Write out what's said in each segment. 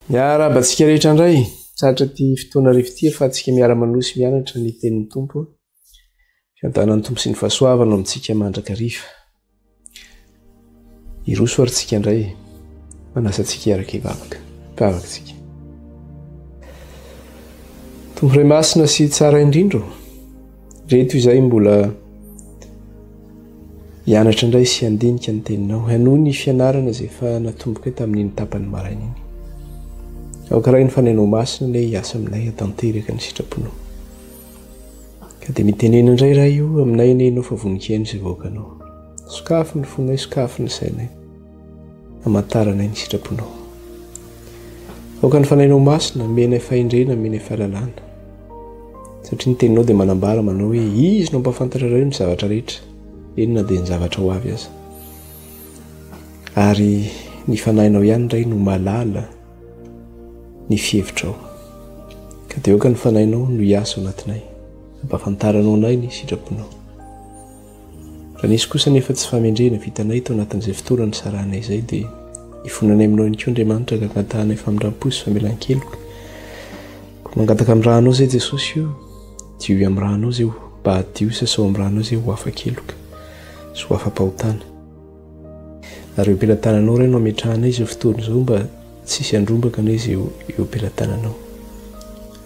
Miarahaba antsika rehetra indray. Tratra ity fotoana arivo ity ahafahantsika miara-manohy sy mianatra ny tenin'ny Tompo. Fiadanan'ny Tompo sy ny fahasoavana ao amintsika mandrakariva. Hiroso ary tsika indray. Manasa antsika hiaraka hivavaka. Hivavaka tsika. Tompo Ray Masina sy tsara indrindra ô. Reto izay mbola hianatra indray sy handinika ny teninao. Hanohy ny fianarana izay efa natombokay tamin'iny tapany maraina iny. Aoka Ray ny Fanahinao Masina anie hiasa aminay hatanteraka ny sitraponao. Ka dia mitenena indray Ray o, aminay anie ianao fa vonon-kihaino izay vahoakanao. Sokafy ny fonay, sokafy ny sainay. Hamantaranay ny sitraponao. Aoka ny Fanahinao Masina omenay fahendrena, omenay fahalalana. Satria ny teninao dia manambara manao hoe Izy no hampahafantatra anareo ny zavatra rehetra, eny na dia ny zavatra ho avy aza. Ary ny Fanahinao ihany Ray no mahalala ny fihevitrao. Ka dia aoka ny Fanahinao no hiasa ao anatinay, hampahafantaranao anay ny sitraponao. Raha nisy kosa anefa tsy fahamendrehana vitanay tao anatin'izay fotoana nisarahanay izay dia ifonanay aminao ihany koa Andriamanitra ka angatahanay famindram-po sy famelan-keloka. Koa mangataka amin'ny rànao izay Jesosy o, diovy amin'ny rànao izay mba hadio sasao amin'ny rànao izay ho afa-keloka sy ho afa-pahotana. Ary eo am-pelatananao Ray no ametrahanay izao fotoana izao mba tsy hisy handrombaka anay izay eo am-pelatananao.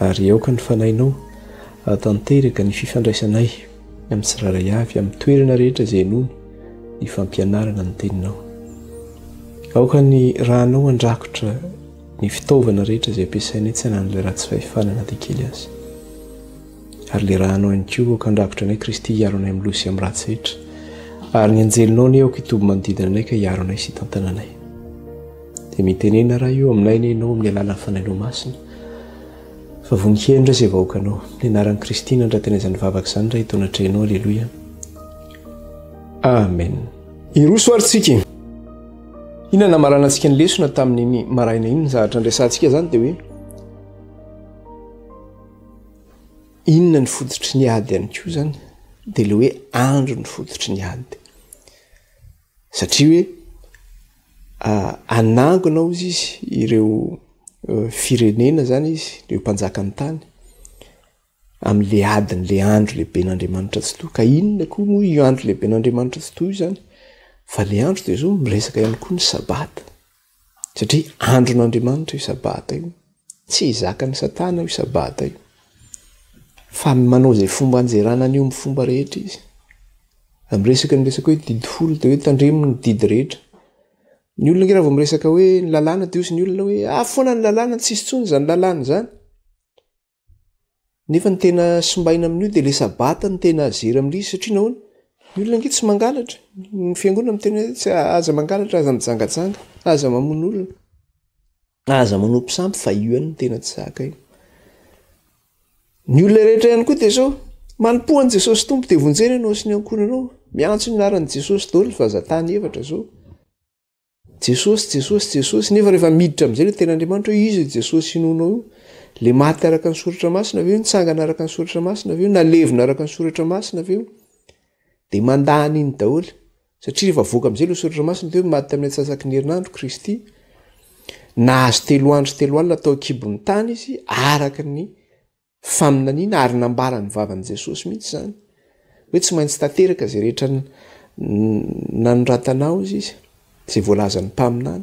Ary aoka ny Fanahinao hahatanteraka ny fifandraisanay amin'ny tsirairay avy, amin'ny toerana rehetra izay henoina ny fampianarana ny Teninao. Aoka ny rànao handrakotra ny fitaovana rehetra izay ampiasainay tsy hananan'ilay ratsy fahefana na dia kely aza. Ary ilay rànao ihany koa aoka handrakotra anay Kristy hiaro anay amin'ny loza sy amin'ny ratsy rehetra. Ary ny anjelinao anie aoka hitoby manodidina anay ka hiaro anay sy hitantana anay. Dia mitenena Ray io aminay anie Ianao amin'ny alalan'ny Fanahinao Masina. Fa vonon-kiheno indray izay vahoakanao. Ny anaran'i Kristy nandratana izany vavaka izany indray eto anatrehanao. Aleloia. Amen. Hiroso ary tsika e. Inona namaranantsika ny lesona tamin'iny maraina iny? Ny zavatra andresantsika izany dia hoe inona ny fototry ny ady ihany koa izany? Dia ilay hoe andro ny fototry ny ady. Satria hoe hanangona hozy izy ireo firenena zany izy, ireo mpanjakan'ny tany amin'le adin'le andro lehiben'Andriamanitra Tsitoha. Ka inona koa moa io andro lehiben'Andriamanitra Tsitoha io zany? Fa le andro dia zao miresaka ihany koa ny sabata. Satria andron'Andriamanitra io sabata io. Tsy zakan'i Satana io sabata io. Fa manao izay fomba anjerana an'io amin'ny fomba rehetra izy. Miresaka ny resaka hoe didy folo dia hoe tandremo ny didy rehetra. Ny olona ange raha vao miresaka hoe ny lalàna dia hozy ny olona hoe ah foana ny lalàna, tsisy intsony izany lalàna izany. Nefa ny tena simbaina amin'io dia le sabata no tena azera amin'ilay izy satria nahoana? Ny olona ange tsy mangalatra. Ny fiangonana miteny hoe tsy aza mangalatra, aza mijangajanga, aza mamono olona, aza manompo sampy fa io ihany no tena tsy zaka io. Ny olona rehetra ihany koa dia zao, manompoa an'i Jesosy Tompo dia vonjena ianao sy ny ankohonanao. Miantso ny anaran'i Jesosy daholo fa aza tany efatra zao. Jesosy, Jesosy, Jesosy, nefa rehefa miditra amin'izay ilay tenin'Andriamanitra hoe iza io Jesosy inoanao io? Ilay maty araka ny soratra masina ve io? Nitsangana araka ny soratra masina ve io? Nalevina araka ny soratra masina ve io? Dia mandà an'iny daholo. Satria rehefa avoaka amin'izay ilay soratra masina dia hoe maty tamin'ny antsasaky ny herinandro Kristy. Nahazo telo andro sy telo alina tao an-kibon'ny tany izy araka ny faminaniana ary nambaran'ny vavan'i Jesosy mihitsy izany hoe tsy maintsy tanteraka izay rehetra nanoratana ao izy, izay voalazan'ny mpaminany,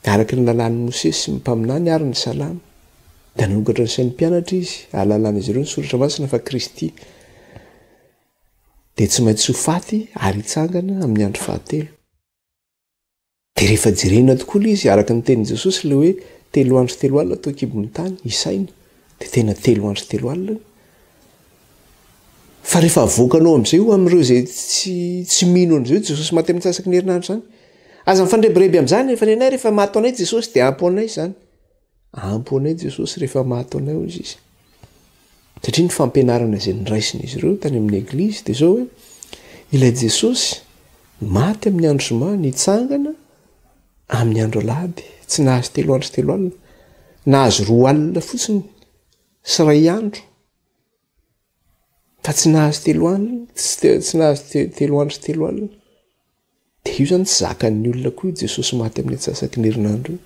araka ny lalàn'i Mosesy sy ny mpaminany ary ny Salamo. Dia nanokatra ny sain'ny mpianatra izy, hahalalan'izy ireo ny soratra masina fa Kristy dia tsy maintsy ho faty ary hitsangana amin'ny andro fahatelo. Dia rehefa jerena tokoa ilay izy, araka ny tenin'i Jesosy ilay hoe telo andro sy telo alina tao an-kibon'ny tany, isaina, dia tena telo andro sy telo alina io. Fa rehefa avoakanao amin'izay io amin'ireo izay tsy tsy mino an'izay hoe Jesosy maty amin'ny antsasaky ny herinandro izany. Aza mifandrebireby amin'izany, fa ny anay rehefa maty ho anay Jesosy dia ampy ho anay izany. Ampy ho anay Jesosy rehefa maty ho anay hoy izy. Satria ny fampianarana izay noraisin'izy ireo tany amin'ny eglizy dia izao hoe ilay Jesosy maty amin'ny andro zoma nitsangana amin'ny andro alahady, tsy nahazo telo andro sy telo alina, nahazo roa alina fotsiny sy iray andro. Fa tsy nahazo telo alina, tsy nahazo telo andro sy telo alina. Dia io izany tsy zakan'ny olona koa io Jesosy maty amin'ny antsasaky ny herinandro io.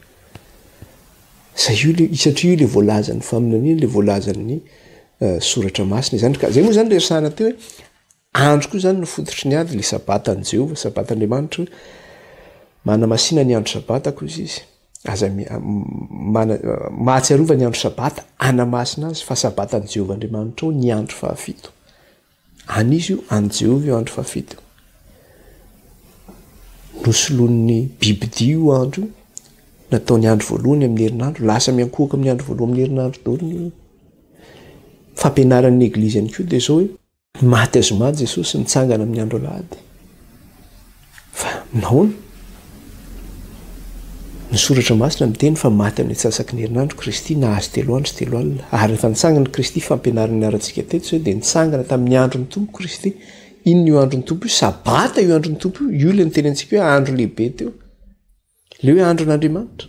Zay io le, satria io le voalazan'ny faminaniana, le voalazan'ny soratra masina izany. Ka zay moa zany le resahana teo hoe andro koa zany no fototry ny ady, le sabatan'i Jehovah, sabatan'Andriamanitra hoe manamasina ny andro sabatako hozy izy. Aza mana, mahatsiarova ny andro sabata, anamasina azy fa sabatan'i Jehovah Andriamanitrao ny andro fahafito. An'iza io? An'i Jehovah io andro fahafito io. Nosoloan'ny bibidia io andro io, nataony andro voalohany amin'ny herinandro, lasa miankohoka amin'ny andro voalohany amin'ny herinandro daholo ny olona. Fampianaran'ny eglizy ihany koa dia izao hoe, maty azoma Jesosy nitsangana amin'ny andro alahady. Fa nahoana? Ny soratra masina miteny fa maty amin'ny antsasaky ny herinandro Kristy, nahazo telo andro sy telo alina. Ary rehefa nitsangana Kristy, fampianarana niarantsika teto izay, dia nitsangana tamin'ny andron'ny Tompo Kristy. Inona io andron'ny Tompo io? Sabata io andron'ny Tompo io. Io ilay niteny antsika hoe andro lehibe teo. Ilay hoe andron'Andriamanitra.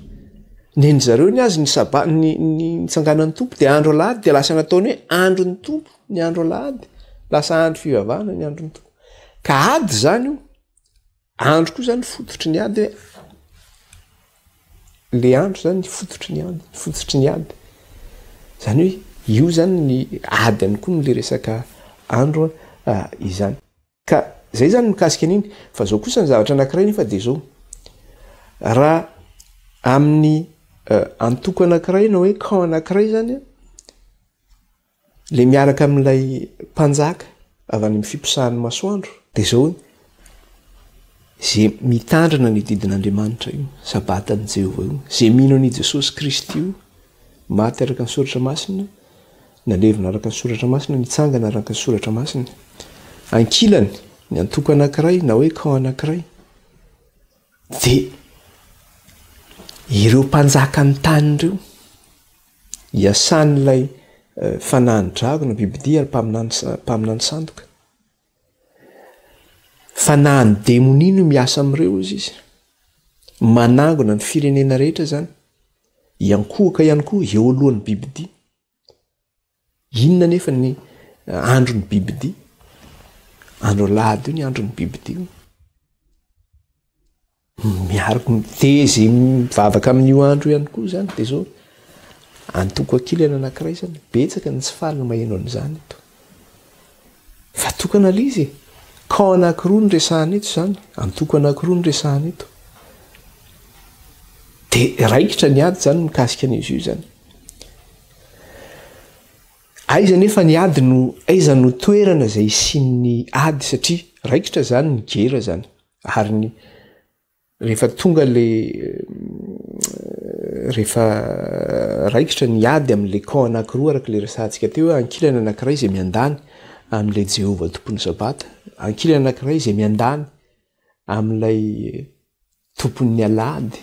Nen'ny zareo ny azy ny saba ny ny nitsanganan'ny Tompo dia andro alahady dia lasa nataony hoe andron'ny Tompo ny andro alahady. Lasa andro fivavahana ny andron'ny Tompo. Ka ady izany io. Andro koa zany fototry ny ady hoe le andro zany fototry ny ady, fototry ny ady. Zany hoe io zany ny ady ihany koa le resaka andro izany. Ka zay zany mikasika an'iny, fa zao kosa ny zavatra anankiray nefa de zao, raha amin'ny antoko anankiray na hoe camp anankiray zany an, le miaraka amin'ilay mpanjaka avy any amin'ny fiposahan'ny masoandro, de zao hoe, ze mitandrina ny didin'Andriamanitra io, sabatan'i Jehovah io, ze mino an'i Jesosy Kristy io, maty araka ny soratra masina, Nalevina araka ny Soratra Masina, nitsangana araka ny Soratra Masina. Ankilany, ny antoko anankiray na hoe camp anankiray dia ireo mpanjakan'ny tany ireo, iasan'ilay eh, fanahin'ny dragona, bibidia ary mpaminany, mpaminany sandoka. Fanahin'ny demonia no miasa amin'ireo hozy izy. Manangona ny firenena rehetra izany. Hiankohoka ihany koa eo alohan'ny bibidia. Inona anefa ny andron'ny bibidia? Andro alahady io ny andron'ny bibidia io. Miaraka mitezy mivavaka amin'io andro io ihany koa izany dia izao antoko ankilany anankiray izany betsaka ny tsy faly ny maheno an'izany eto. Fa tokana ilay izy e. Camp anankiroa no resahana eto izany, antoko anankiroa no resahana eto. Dia raikitra ny ady izany mikasika an'izy io izany. Aiza nefa ny ady no, aiza no toerana izay hisian'ny ady satria raikitra izany ny gera izany ary ny Rehefa tonga le rehefa raikitra ny ady amin'le camp anankiroa araka le resahantsika teo hoe ankilany anankiray izay miandany amin'ilay Jehovah tompon'ny Sabata, ankilany anankiray izay miandany amin'ilay tompon'ny alahady.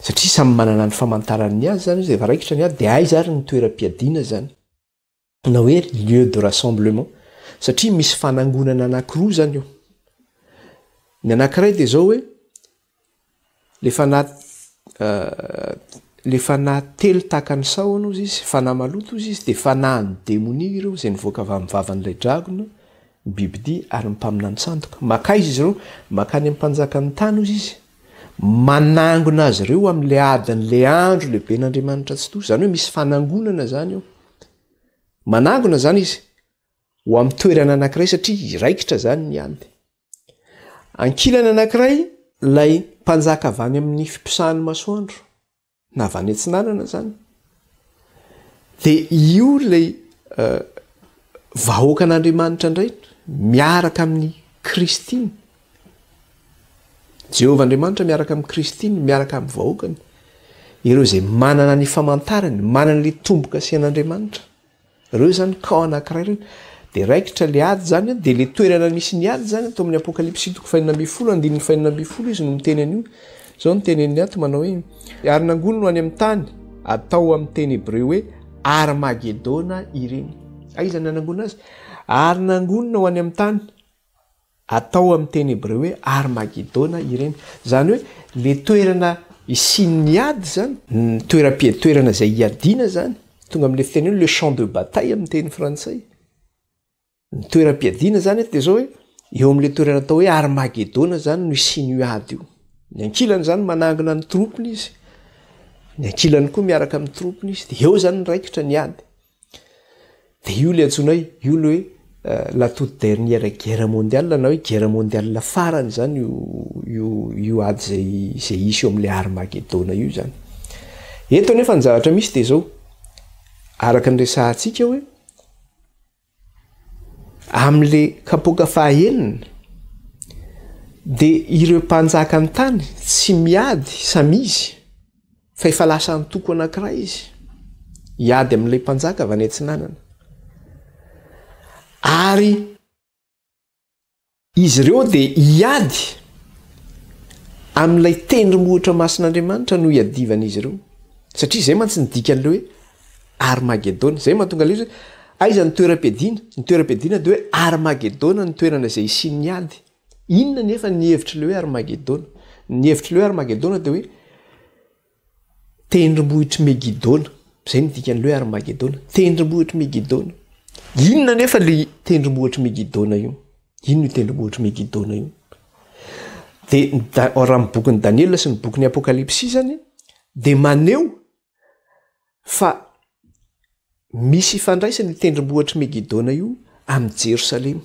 Satria samy manana ny famantarany ny azy zany izy, rehefa raikitra ny ady dia aiza ary ny toeram-piadiana zany? na hoe lieu de rassemblement satria misy fanangonana anankiroa zany eo. Ny anankiray dia zao hoe le fanahy le fanahy telo tahaka ny sahona ozy izy, fanahy maloto ozy izy dia fanahin'ny demonia ireo izay nivoaka avy amin'ny vavan'ilay dragona, ny bibidia ary ny mpaminany sandoka. Makaiza izy ireo? Makany amin'ny mpanjakan'ny tany ozy izy. Manangona azy ireo amin'ilay adin'ilay andro lehiben'Andriamanitra Tsitoha. Izany hoe misy fanangonana izany eo. Manangona izany izy ho amin'ny toerana anankiray satria hiraikitra izany ny ady. Ankilany anankiray ilay mpanjaka avy any amin'ny fiposahan'ny masoandro na avy any atsinanana izany dia io ilay eh, vahoakan'Andriamanitra indray miaraka amin'ny Kristy. Jehovah Andriamanitra miaraka amin'i Kristy, miaraka amin'ny vahoakany, ireo izay manana ny famantarany, manana ilay tombo-kasen'Andriamanitra. Ireo izany camp anankiray ireo. Dia raikitra ilay ady izany, dia ilay toerana misy ny ady izany, ato amin'ny Apokalypsy toko fahenina ambin'ny folo, andininy fahenina ambin'ny folo izy no miteny an'io. Izao no teneniny ato manao hoe, ary nangonina ho any amin'ny tany, atao amin'ny teny hebreo hoe Armagedona ireny. Aiza no nanangona azy? Ary nangonina ho any amin'ny tany, Atao amin'ny teny hebreo hoe Armagedona ireny. Izany hoe ilay toerana hisian'ny ady izany, ny toeram-pia- toerana izay hiadiana izany, tonga amin'ilay fiteny hoe le champ de bataille amin'ny teny frantsay. Ny toeram-piadiana izany eto dia izao hoe eo amin'ilay toerana atao hoe Armagedona izany no hisian'io ady io. Ny ankilany izany manangona ny tropiny izy. Ny ankilany koa miaraka amin'ny troupe-ny izy. Dia eo izany ny raikitra ny ady. Dia io ilay antsoina hoe, io ilay hoe la toute dernière guerre mondiale na hoe guerre mondiale farany izany io io io ady izay izay hisy eo amin'ilay Armagedona io izany. Eto anefa ny zavatra misy dia izao, araka ny resahantsika hoe amin'ilay kapoaka fahaenina dia ireo mpanjakan'ny tany tsy miady samy izy Fa efa lasa antoko anankiray izy hiady amin'ilay mpanjaka avy any atsinanana. Ary izy ireo dia hiady amin'ilay tendrombohitra masin'Andriamanitra no hiadivan'izy ireo. Satria izay mantsy ny dikan'ilay hoe Armagedona. Izay mahatonga ilay izy hoe aiza ny toeram-piadiana? Ny toeram-piadiana dia hoe Armagedona ny toerana izay hisian'ny ady. Inona anefa ny hevitr'ilay hoe Armagedona? Ny hevitr'ilay hoe Armagedona dia hoe tendrombohitr'i Megidona. Izay no dikan'ilay hoe Armagedona. Tendrombohitr'i Megidona. Inona anefa ilay tendrombohitr'i Megidona io? Inona io tendrombohitr'i Megidona io? Dia raha ny bokin'i Daniela sy ny bokin'ny Apokalypsy izany dia maneho Fa misy ifandraisany io tendrombohitr'i Megidona io amin'i Jerosalema.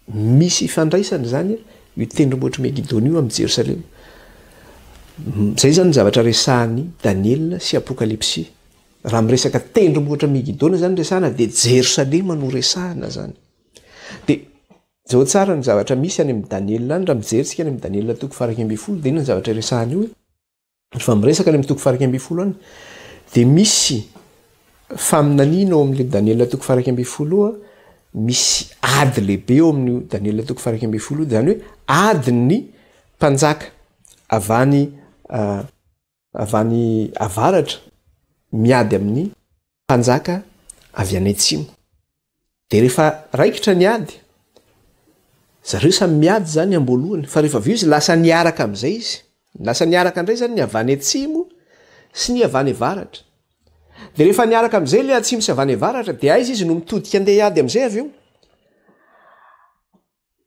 Misy ifandraisany izany io tendrombohitr'i Megidona io amin'i Jerosalema. Izay izany ny zavatra resahan'i Daniela sy Apokalypsy. Raha miresaka tendrombohitra Megidona izany resahana dia Jerosalema no resahana izany. Dia izao tsara ny zavatra misy any amin'i Daniela any, raha mijery isika any amin'i Daniela toko faha 11 dia inona ny zavatra resahany io? Rehefa miresaka any amin'ny toko faha-11 any, dia misy faminaniana ao amin'ilay Daniela toko faha-11 io, misy ady lehibe ao amin'io Daniela toko faha-11 io, izany hoe adin'ny mpanjaka avy any avy any avaratra miady amin'ny mpanjaka avy any atsimo. Dia rehefa raikitra ny ady, zareo samy miady izany am-boalohany, fa rehefa avy eo izy lasa niaraka amin'izay izy. Lasa niaraka indray izany ny avy any atsimo sy ny avy any avaratra. Dia rehefa niaraka amin'izay ilay atsimo sy avy any avaratra, dia aiza izy no mitodika andeha hiady amin'izay avy eo?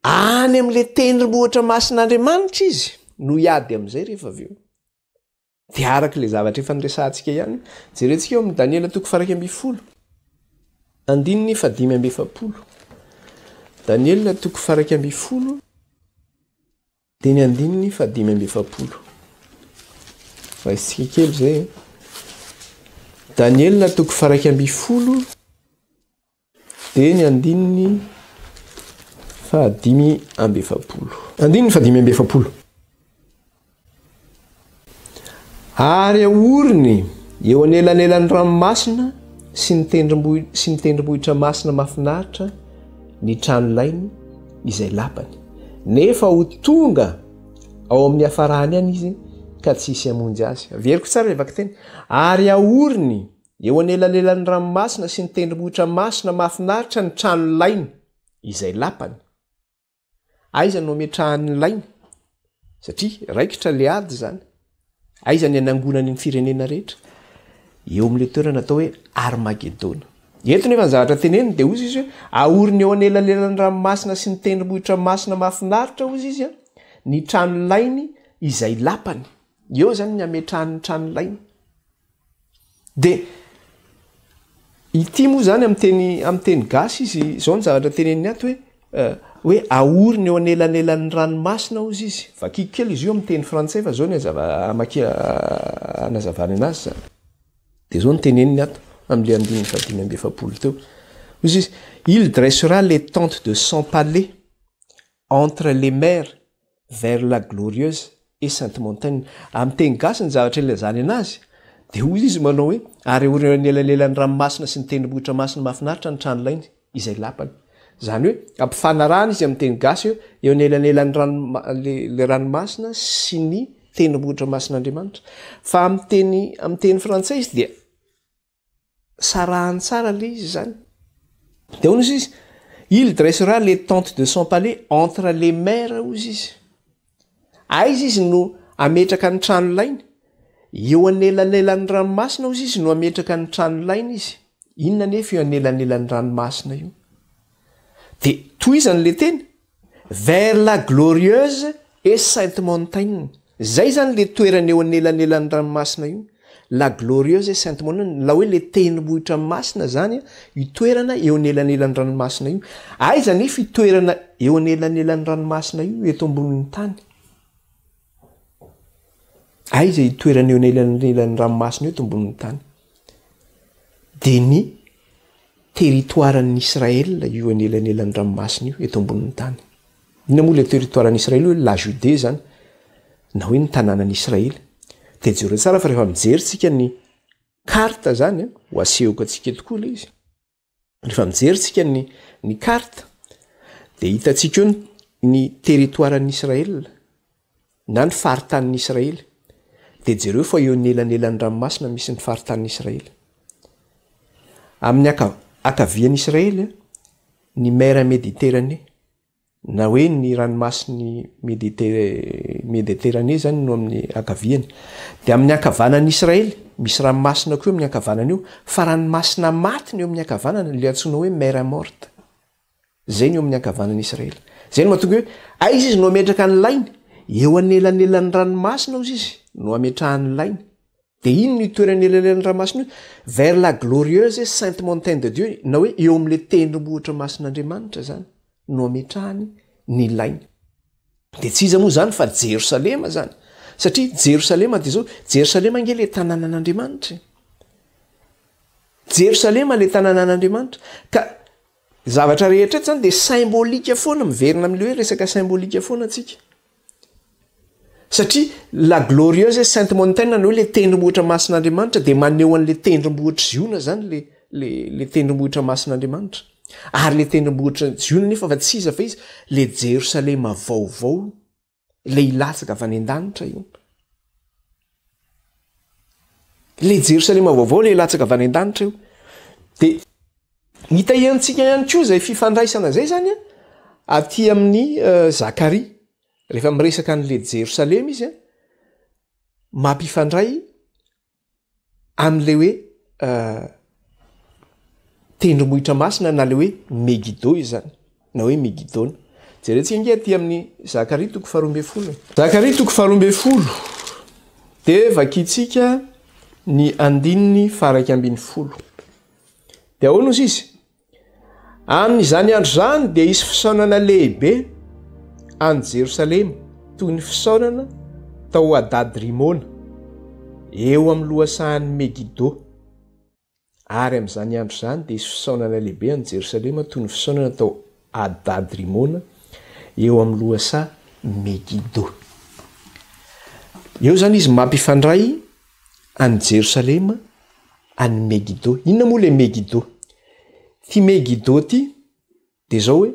Any amin'ilay tendrombohitra masin'Andriamanitra izy no hiady amin'izay rehefa avy eo. Dia araka ilay zavatra efa niresahantsika ihany, jerentsika eo amin'ny Daniela toko faha-11, andininy faha-45. Daniela toko faha-11, dia ny andininy faha-45. Raisintsika kely izay. Daniela toko faha-11, Dia ny andininy faha-45. Andininy faha-45. Ary ahoriny eo anelanelan'ny ranomasina sy ny tendrombohi- sy ny tendrombohitra masina mahafinaritra ny tranolainy izay lapany. Nefa ho tonga ao amin'ny hafarany ihany izy ka tsy hisy hamonjy azy. Averiko tsara ilay vakiteny. Ary ahoriny Eo anelanelan'ny ranomasina sy ny tendrombohitra masina mahafinaritra ny trano lainy, izay lapany. Aiza no ametrahany ny lainy? Satria raikitra ilay ady izany. Aiza ny anangonany ny firenena rehetra? Eo amin'ilay toerana atao hoe Armagedona. Eto nefa ny zavatra teneniny dia hozy izy hoe ahoriny eo anelanelan'ny ranomasina sy ny tendrombohitra masina mahafinaritra hozy izy ny trano lainy izay lapany. Eo izany ny ametrahany ny trano lainy. Dia ity moa izany amin'ny teny amin'ny teny gasy izy izao ny zavatra teneniny ato hoe eh, hoe ahoriny eo anelanelan'ny ranomasina hozy izy. Vakiko kely izy io amin'ny teny frantsay fa izao ny azava amakia anazavany anazy izany. Dia izao ny teneniny ato amin'ilay andininy fahadimy amby 40 teo. Hozy izy, il dressera les tentes de son palais entre les mers vers la glorieuse et sainte montagne. Amin'ny teny gasy ny zavatra ilazany anazy dia hoy izy manao hoe ary eo anelanelan'ny ranomasina sy ny tendrombohitra masina mahafinaritra ny tranolainy izay lapany. Izany hoe ampifanarahana izy amin'ny teny gasy hoe eo anelanelan'ny rano le ranomasina sy ny tendrombohitra masin'Andriamanitra. Fa amin'ny teny amin'ny teny frantsay izy dia Sarahany tsara le izy zany. De hoy izy, il dressera les tentes de son palais entre les mers hozy izy. Aiza izy no hametraka ny trano lainy? Eo anelanelan'ny ranomasina hozy izy no hametraka ny trano lainy izy. Inona anefa io anelanelan'ny ranomasina io? De tohizany le teny, vers la glorieuse et sainte montagne. Zay zany le toerana eo anelanelan'ny ranomasina io. La glorieuse et sainte montagne, la hoe le tendrombohitra masina zany io toerana eo anelanelan'ny ranomasina io. Aiza anefa io toerana eo anelanelan'ny ranomasina io eto ambonin'ny tany? Aiza io toerana eo anelanelan'ny ranomasina io eto ambonin'ny tany? Dia ny territoire-n'ny Israël io anelanelan'ny ranomasina io eto ambonin'ny tany. Inona moa ilay territoire an'i Israely hoe la Judée zany na hoe ny tanànan'i Israely. Dia jereo tsara fa rehefa mijery tsika ny carte zany a, ho asehoko antsika eto koa ilay izy. Rehefa mijery tsika ny ny carte dia hitantsika eo ny ny territoire an'i Israël na ny faritanin'i Israely. Dia jereo fa eo anelanelan'ny ranomasina misy ny faritanin'i Israely. Amin'ny anka- ankavian'i Israely ny mer Méditerranée na hoe ny ranomasin'i Méditer- Méditerranée zany no amin'ny ankaviany. Dia amin'ny ankavanan'i Israely, misy ranomasina koa eo amin'ny ankavanana eo, fa ranomasina maty ny eo amin'ny ankavanana, ilay antsoina hoe mer Morte. Zay ny eo amin'ny ankavanan'i Israely. Zay no mahatonga hoe aiza izy no hametraka ny lainy? Eo anelanelan'ny ranomasina hozy izy no hametrahany ny lainy. Dia inona io toerana elanelan'ny ranomasina io? Vers la glorieuse et sainte montagne de Dieu, na hoe eo amin'ilay tendrombohitra masin'Andriamanitra zany no hametrahany ny lainy. Dia tsy iza moa zany fa Jerosalema zany. Satria Jerosalema dia zao, Jerosalema ange ilay tanànan'Andriamanitra e. Jerosalema ilay tanànan'Andriamanitra. Ka zavatra rehetra eto zany dia symbolique foana, miverina amin'ilay hoe resaka symbolique foana tsika. Satria la glorieuse et sainte montagne na hoe le tendrombohitra masin'Andriamanitra dia maneho an'le tendrombohitr'i Ziona zany le le le tendrombohitra masin'Andriamanitra. Ary le tendrombohitra Ziona nefa fa tsy iza fa iza? Le Jerosalema vaovao le hilatsaka avy any an-danitra io. Le Jerosalema vaovao le hilatsaka avy any an-danitra io. Dia hitahiantsika ihany koa izay fifandraisana izay zany aty amin'ny eh, Zakaria. Rehefa miresaka an'le Jerosalema izy a, mampifandray amin'le hoe tendrombohitra masina na le hoe Megido izany na hoe Megidona. Jerentsika ange aty amin'ny Zakaria toko faharoa ambin'ny folo e. Zakaria toko faharoa ambin'ny folo dia vakintsika ny andininy faha-iraika ambin'ny folo. Dia ahoana ozy izy? Amin'izany andro izany dia hisy fisaonana lehibe any Jerosalema, toy ny fisaonana tao Hadad-rimona, eo amin'ny lohasahan'i Megido. Ary amin'izany andro izany dia hisy fisaonana lehibe any Jerosalema, toy ny fisaonana tao Hadad-rimona, eo amin'ny lohasaha Megido. Eo izany izy mampifandray an'i Jerosalema an'i Megido. Inona moa ilay Megido? Ity Megido ity dia izao hoe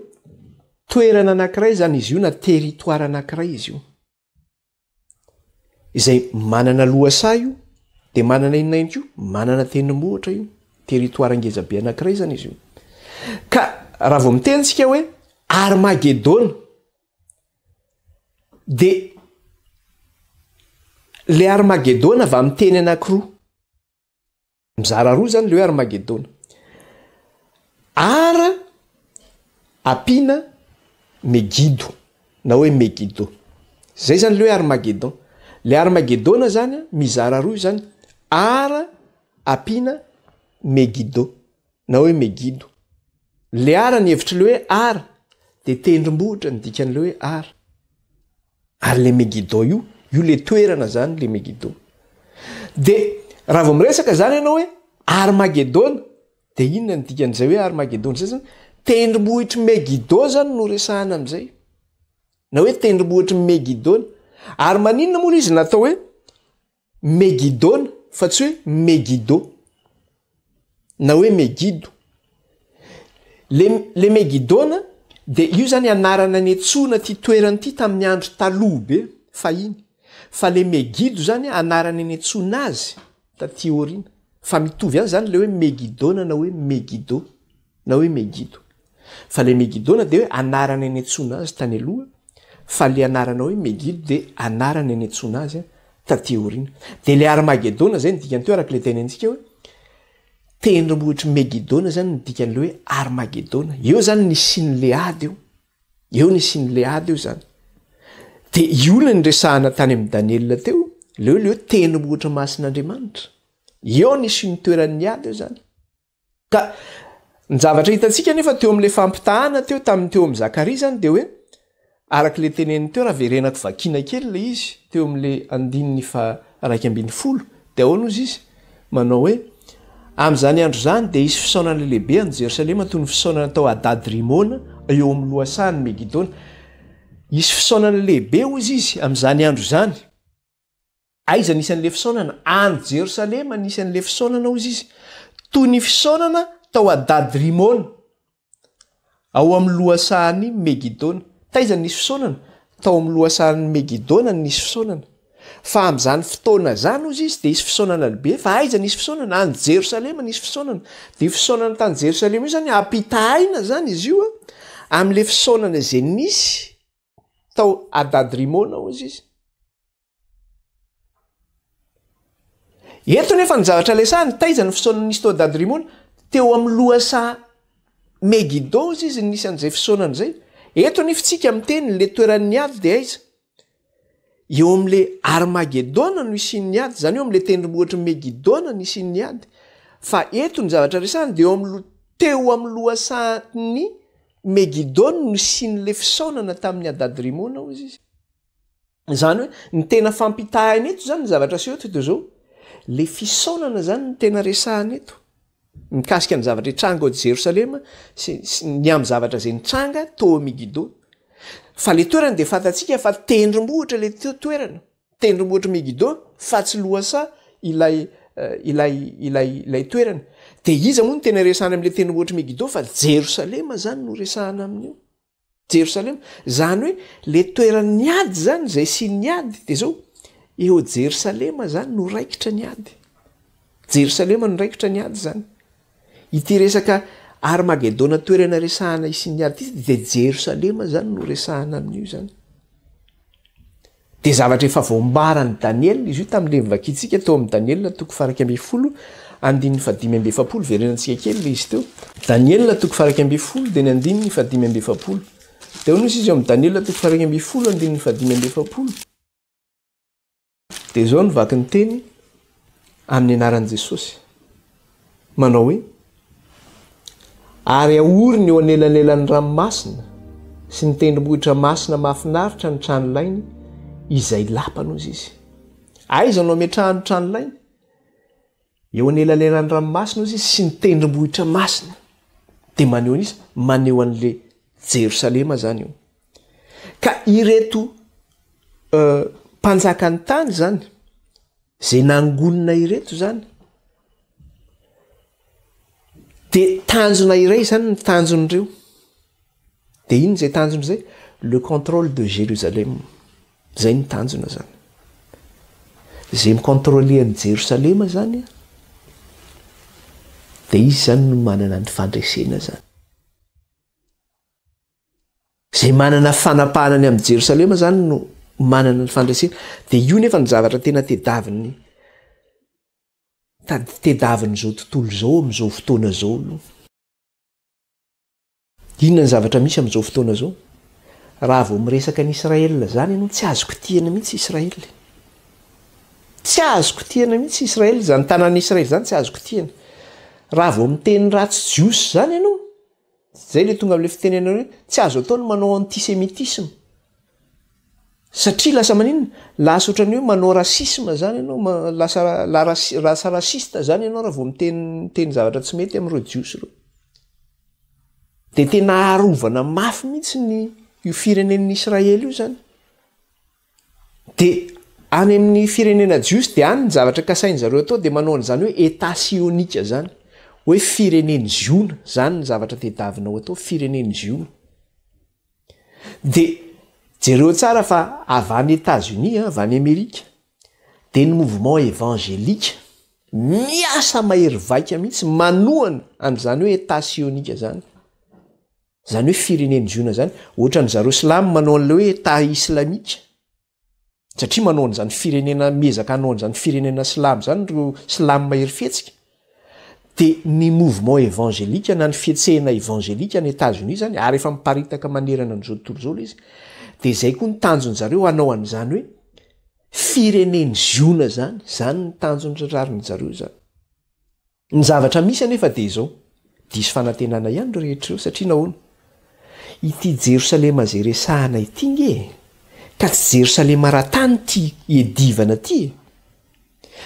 toerana anankiray izany izy io na territoire anankiray izy io. Izay manana lohasaha io dia manana inona ihany koa? Manana tendrombohitra io. Territoire ngeza be anankiray izany izy io. Ka raha vao miteny tsika hoe Armagedona dia le Armagedona va miteny anankiroa. Mizara roa zany le hoe Armagedona. Ar ampiana Megido na hoe Megido. Zay zany le hoe Armagedon. Le Armagedona zany mizara roa io zany. Ar ampiana Megido na hoe Megido. Le Ar ny hevitry le hoe Ar de tendrombohitra ny dikan'le hoe Ar. Ary le Megiddo io, io le toerana zany le Megiddo. De raha vao miresaka zany ianao hoe Armagedona, de inona ny dikan'izay hoe Armagedona zay zany? Tendrombohitr'i Megiddo zany no resahana amin'izay. Na hoe tendrombohitr'i Megidona. Ary maninona moa le izy natao hoe Megidona fa tsy hoe Megido na hoe Megido. Le le Megidona dia io zany anarana niantsoana ity toerana ity tamin'ny andro taloha be fahiny. Fa le Megido zany anarana niantsoana azy taty aoriana. Fa mitovy ihany zany le hoe Megidona na hoe Megido. na hoe Megido. Fa ilay Megidona dia hoe anarana niantsoana azy tany aloha, fa ilay anarana hoe Megido dia anarana niantsoana azy taty aoriana. Dia ilay Armagedona izay ny dikany teo araka ilay tenenintsika hoe tendrombohitr'i Megidona izany ny dikan'ilay hoe Armagedona. Eo izany nisian'ilay ady eo. Eo nisian'ilay ady eo izany. Dia io ilay niresahana tany amin'i Daniela teo, ilay hoe ilay hoe tendrombohitra masin'Andriamanitra. Eo nisy ny toeran'ny ady eo izany. Ka ny zavatra hitantsika anefa teo amin'ilay fampitahana teo tamin'ny teo amin'i Zakaria izany dia hoe araka ilay teneniny teo raha verenako vakiana kely ilay izy teo amin'ilay andininy faha 11 dia ahoana hozy izy? Manao hoe amin'izany andro izany dia hisy fisaonana lehibe any Jerosalema toy ny fisaonana tao Hadad-Rimona eo amin'ny lohasahan'i Megidona. Hisy fisaonana lehibe hozy izy amin'izany andro izany. Aiza nisy an'ilay fisaonana? Any Jerosalema nisy an'ilay fisaonana, hozy izy. Toy ny fisaonana tao Hadad-Rimona, ao amin'ny lohasahan'i Megidona. Taiza no nisy fisaonana? Tao amin'ny lohasahan'i Megidona no nisy fisaonana. Fa amin'izany fotoana izany, hozy izy, dia hisy fisaonana lehibe. Fa aiza nisy fisaonana? Any Jerosalema nisy fisaonana. Dia io fisaonana tany Jerosalema io izany, ampitahaina izany izy io amin'ilay fisaonana izay nisy tao Hadad-Rimona, hozy izy. Eto nefa ny zavatra lesahany, taiza ny fisaonana nisy tao Hadad-Rimona? Teo amin'ny lohasaha Megido hozy izy no nisy an'izay fisaonana izay. Eto nefa tsika miteny le toeran'ny ady dia aiza? Eo amin'le Armagedona no isian'ny ady, izany hoe eo amin'le tendrombohitr'i Megidona no isian'ny ady. Fa eto ny zavatra resahany dia eo amin'ny teo amin'ny lohasahan'ny Megidona no nisian'le fisaonana tamin'ny Hadad-Rimona hozy izy. Izany hoe ny tena fampitahaina eto izany ny zavatra aseho eto dia izao, le fisaonana izany no tena resahana eto, mikasika ny zavatra hitranga ao Jerosalema sy sy ny amin'ny zavatra izay nitranga tao Megido. Fa le toerana dia fantatsika fa tendrombohitra le toerana, tendrombohitr'i Megido fa tsy lohasaha ilay ilay ilay ilay toerana. Dia iza moa no tena resahana amin'ilay tendrombohitr'i Megido fa Jerosalema izany no resahana amin'io. Jerosalema, zany hoe le toeran'ny ady zany zay isian'ny ady de zao, eo Jerosalema zany no raikitra ny ady. Jerosalema no raikitra ny ady zany. Ity resaka Armagedona toerana resahana isian'ny ady ity de Jerosalema zany no resahana amin'io zany. Dia zavatra efa voambaran'i Daniela izy io tamin'ilay novakintsika tao amin'ny Daniela toko faha-11 andininy faha-45, verenantsika kely ilay izy teo. Daniela toko faha-11 dia ny andininy faha-45. Dia hoy izy eo amin'ny Daniela toko faha-11 andininy faha-45. Dia izao no vaky ny teny amin'ny anaran'i Jesosy. Manao hoe, Ary ahoriny eo anelanelan'ny ranomasina sy ny tendrombohitra masina mahafinaritra ny tranolainy, izay lapany, hozy izy. Aiza no ametrahany ny tranolainy? Eo anelanelan'ny ranomasina, hozy izy, sy ny tendrombohitra masina. Dia maneho an'iza? Maneho an'le Jerosalema izany io. Ka ireto mpanjakan'ny tany izany, Izay nangonina ireto izany dia tanjona iray izany ny tanjon'ireo. Dia inona izay tanjona izay? Le contrôle de Jérusalem. Izay ny tanjona izany. Izay mi-contrôler an'i Jerosalema izany dia izy izany no manana ny fandresena izany. Izay manana fanapahana ny amin'i Jerosalema izany no manana ny fandresena. Dia io nefa ny zavatra tena tedavin'ny tedavin'izao tontolo izao amin'izao fotoana izao aloha. Inona ny zavatra misy amin'izao fotoana izao? Raha vao miresaka an'i Israel izany ianao, tsy azo kitihina mihitsy Israel. Tsy azo kitihina mihitsy Israel, izany tanàn'i Israel izany tsy azo kitihina. Raha vao miteny ratsy Jiosy izany ianao, Zay le tonga amle fitenenana hoe tsy azo atao ny manao antisemitisme satria lasa maninona? Lasa ohatran'ny hoe manao racisme zany ianao, lasa lasa raciste zany ianao raha vao miteny miteny zavatra tsy mety amin'ireo jiosy ireo. De tena arovana mafy mihitsy ny io firenen'ny Israely io zany. Dia any amin'ny firenena jiosy dia any ny zavatra kasain-dry zareo atao dia manao an'izany hoe Etat sionika izany, hoe firenen'i Ziona, izany ny zavatra tedavina ho atao, firenen'i Ziona. Dia jereo tsara fa avy any Etats-Unis, avy any Amerika, dia ny mouvement évangélique miasa mahery vaika mihitsy manohana an'izany hoe Etat sionika izany. Zany hoe firenen'i Ziona zany, ohatran'ny zareo silamo manao an'ilay hoe Etat islamique, satria manao an'izany firenena, miezaka hanao an'izany firenena silamo zany ireo silamo mahery fihetsika, de ny mouvement évangélique na ny fihetsehana évangélique any Etats Unis zany, ary efa miparitaka manerana an'izao tontolo izao ilay izy, Dia izay koa ny tanjon-jareo hanao an'izany hoe firenen'i Ziona izany, izany ny tanjon'ny tratrarin-jareo izany. Ny zavatra misy anefa dia izao, diso fanantenana ihany ireo rehetra ireo, satria nahoana? Ity Jerosalema izay resahana ity nge e, ka tsy Jerosalema ara-tany ity iadivana ity e.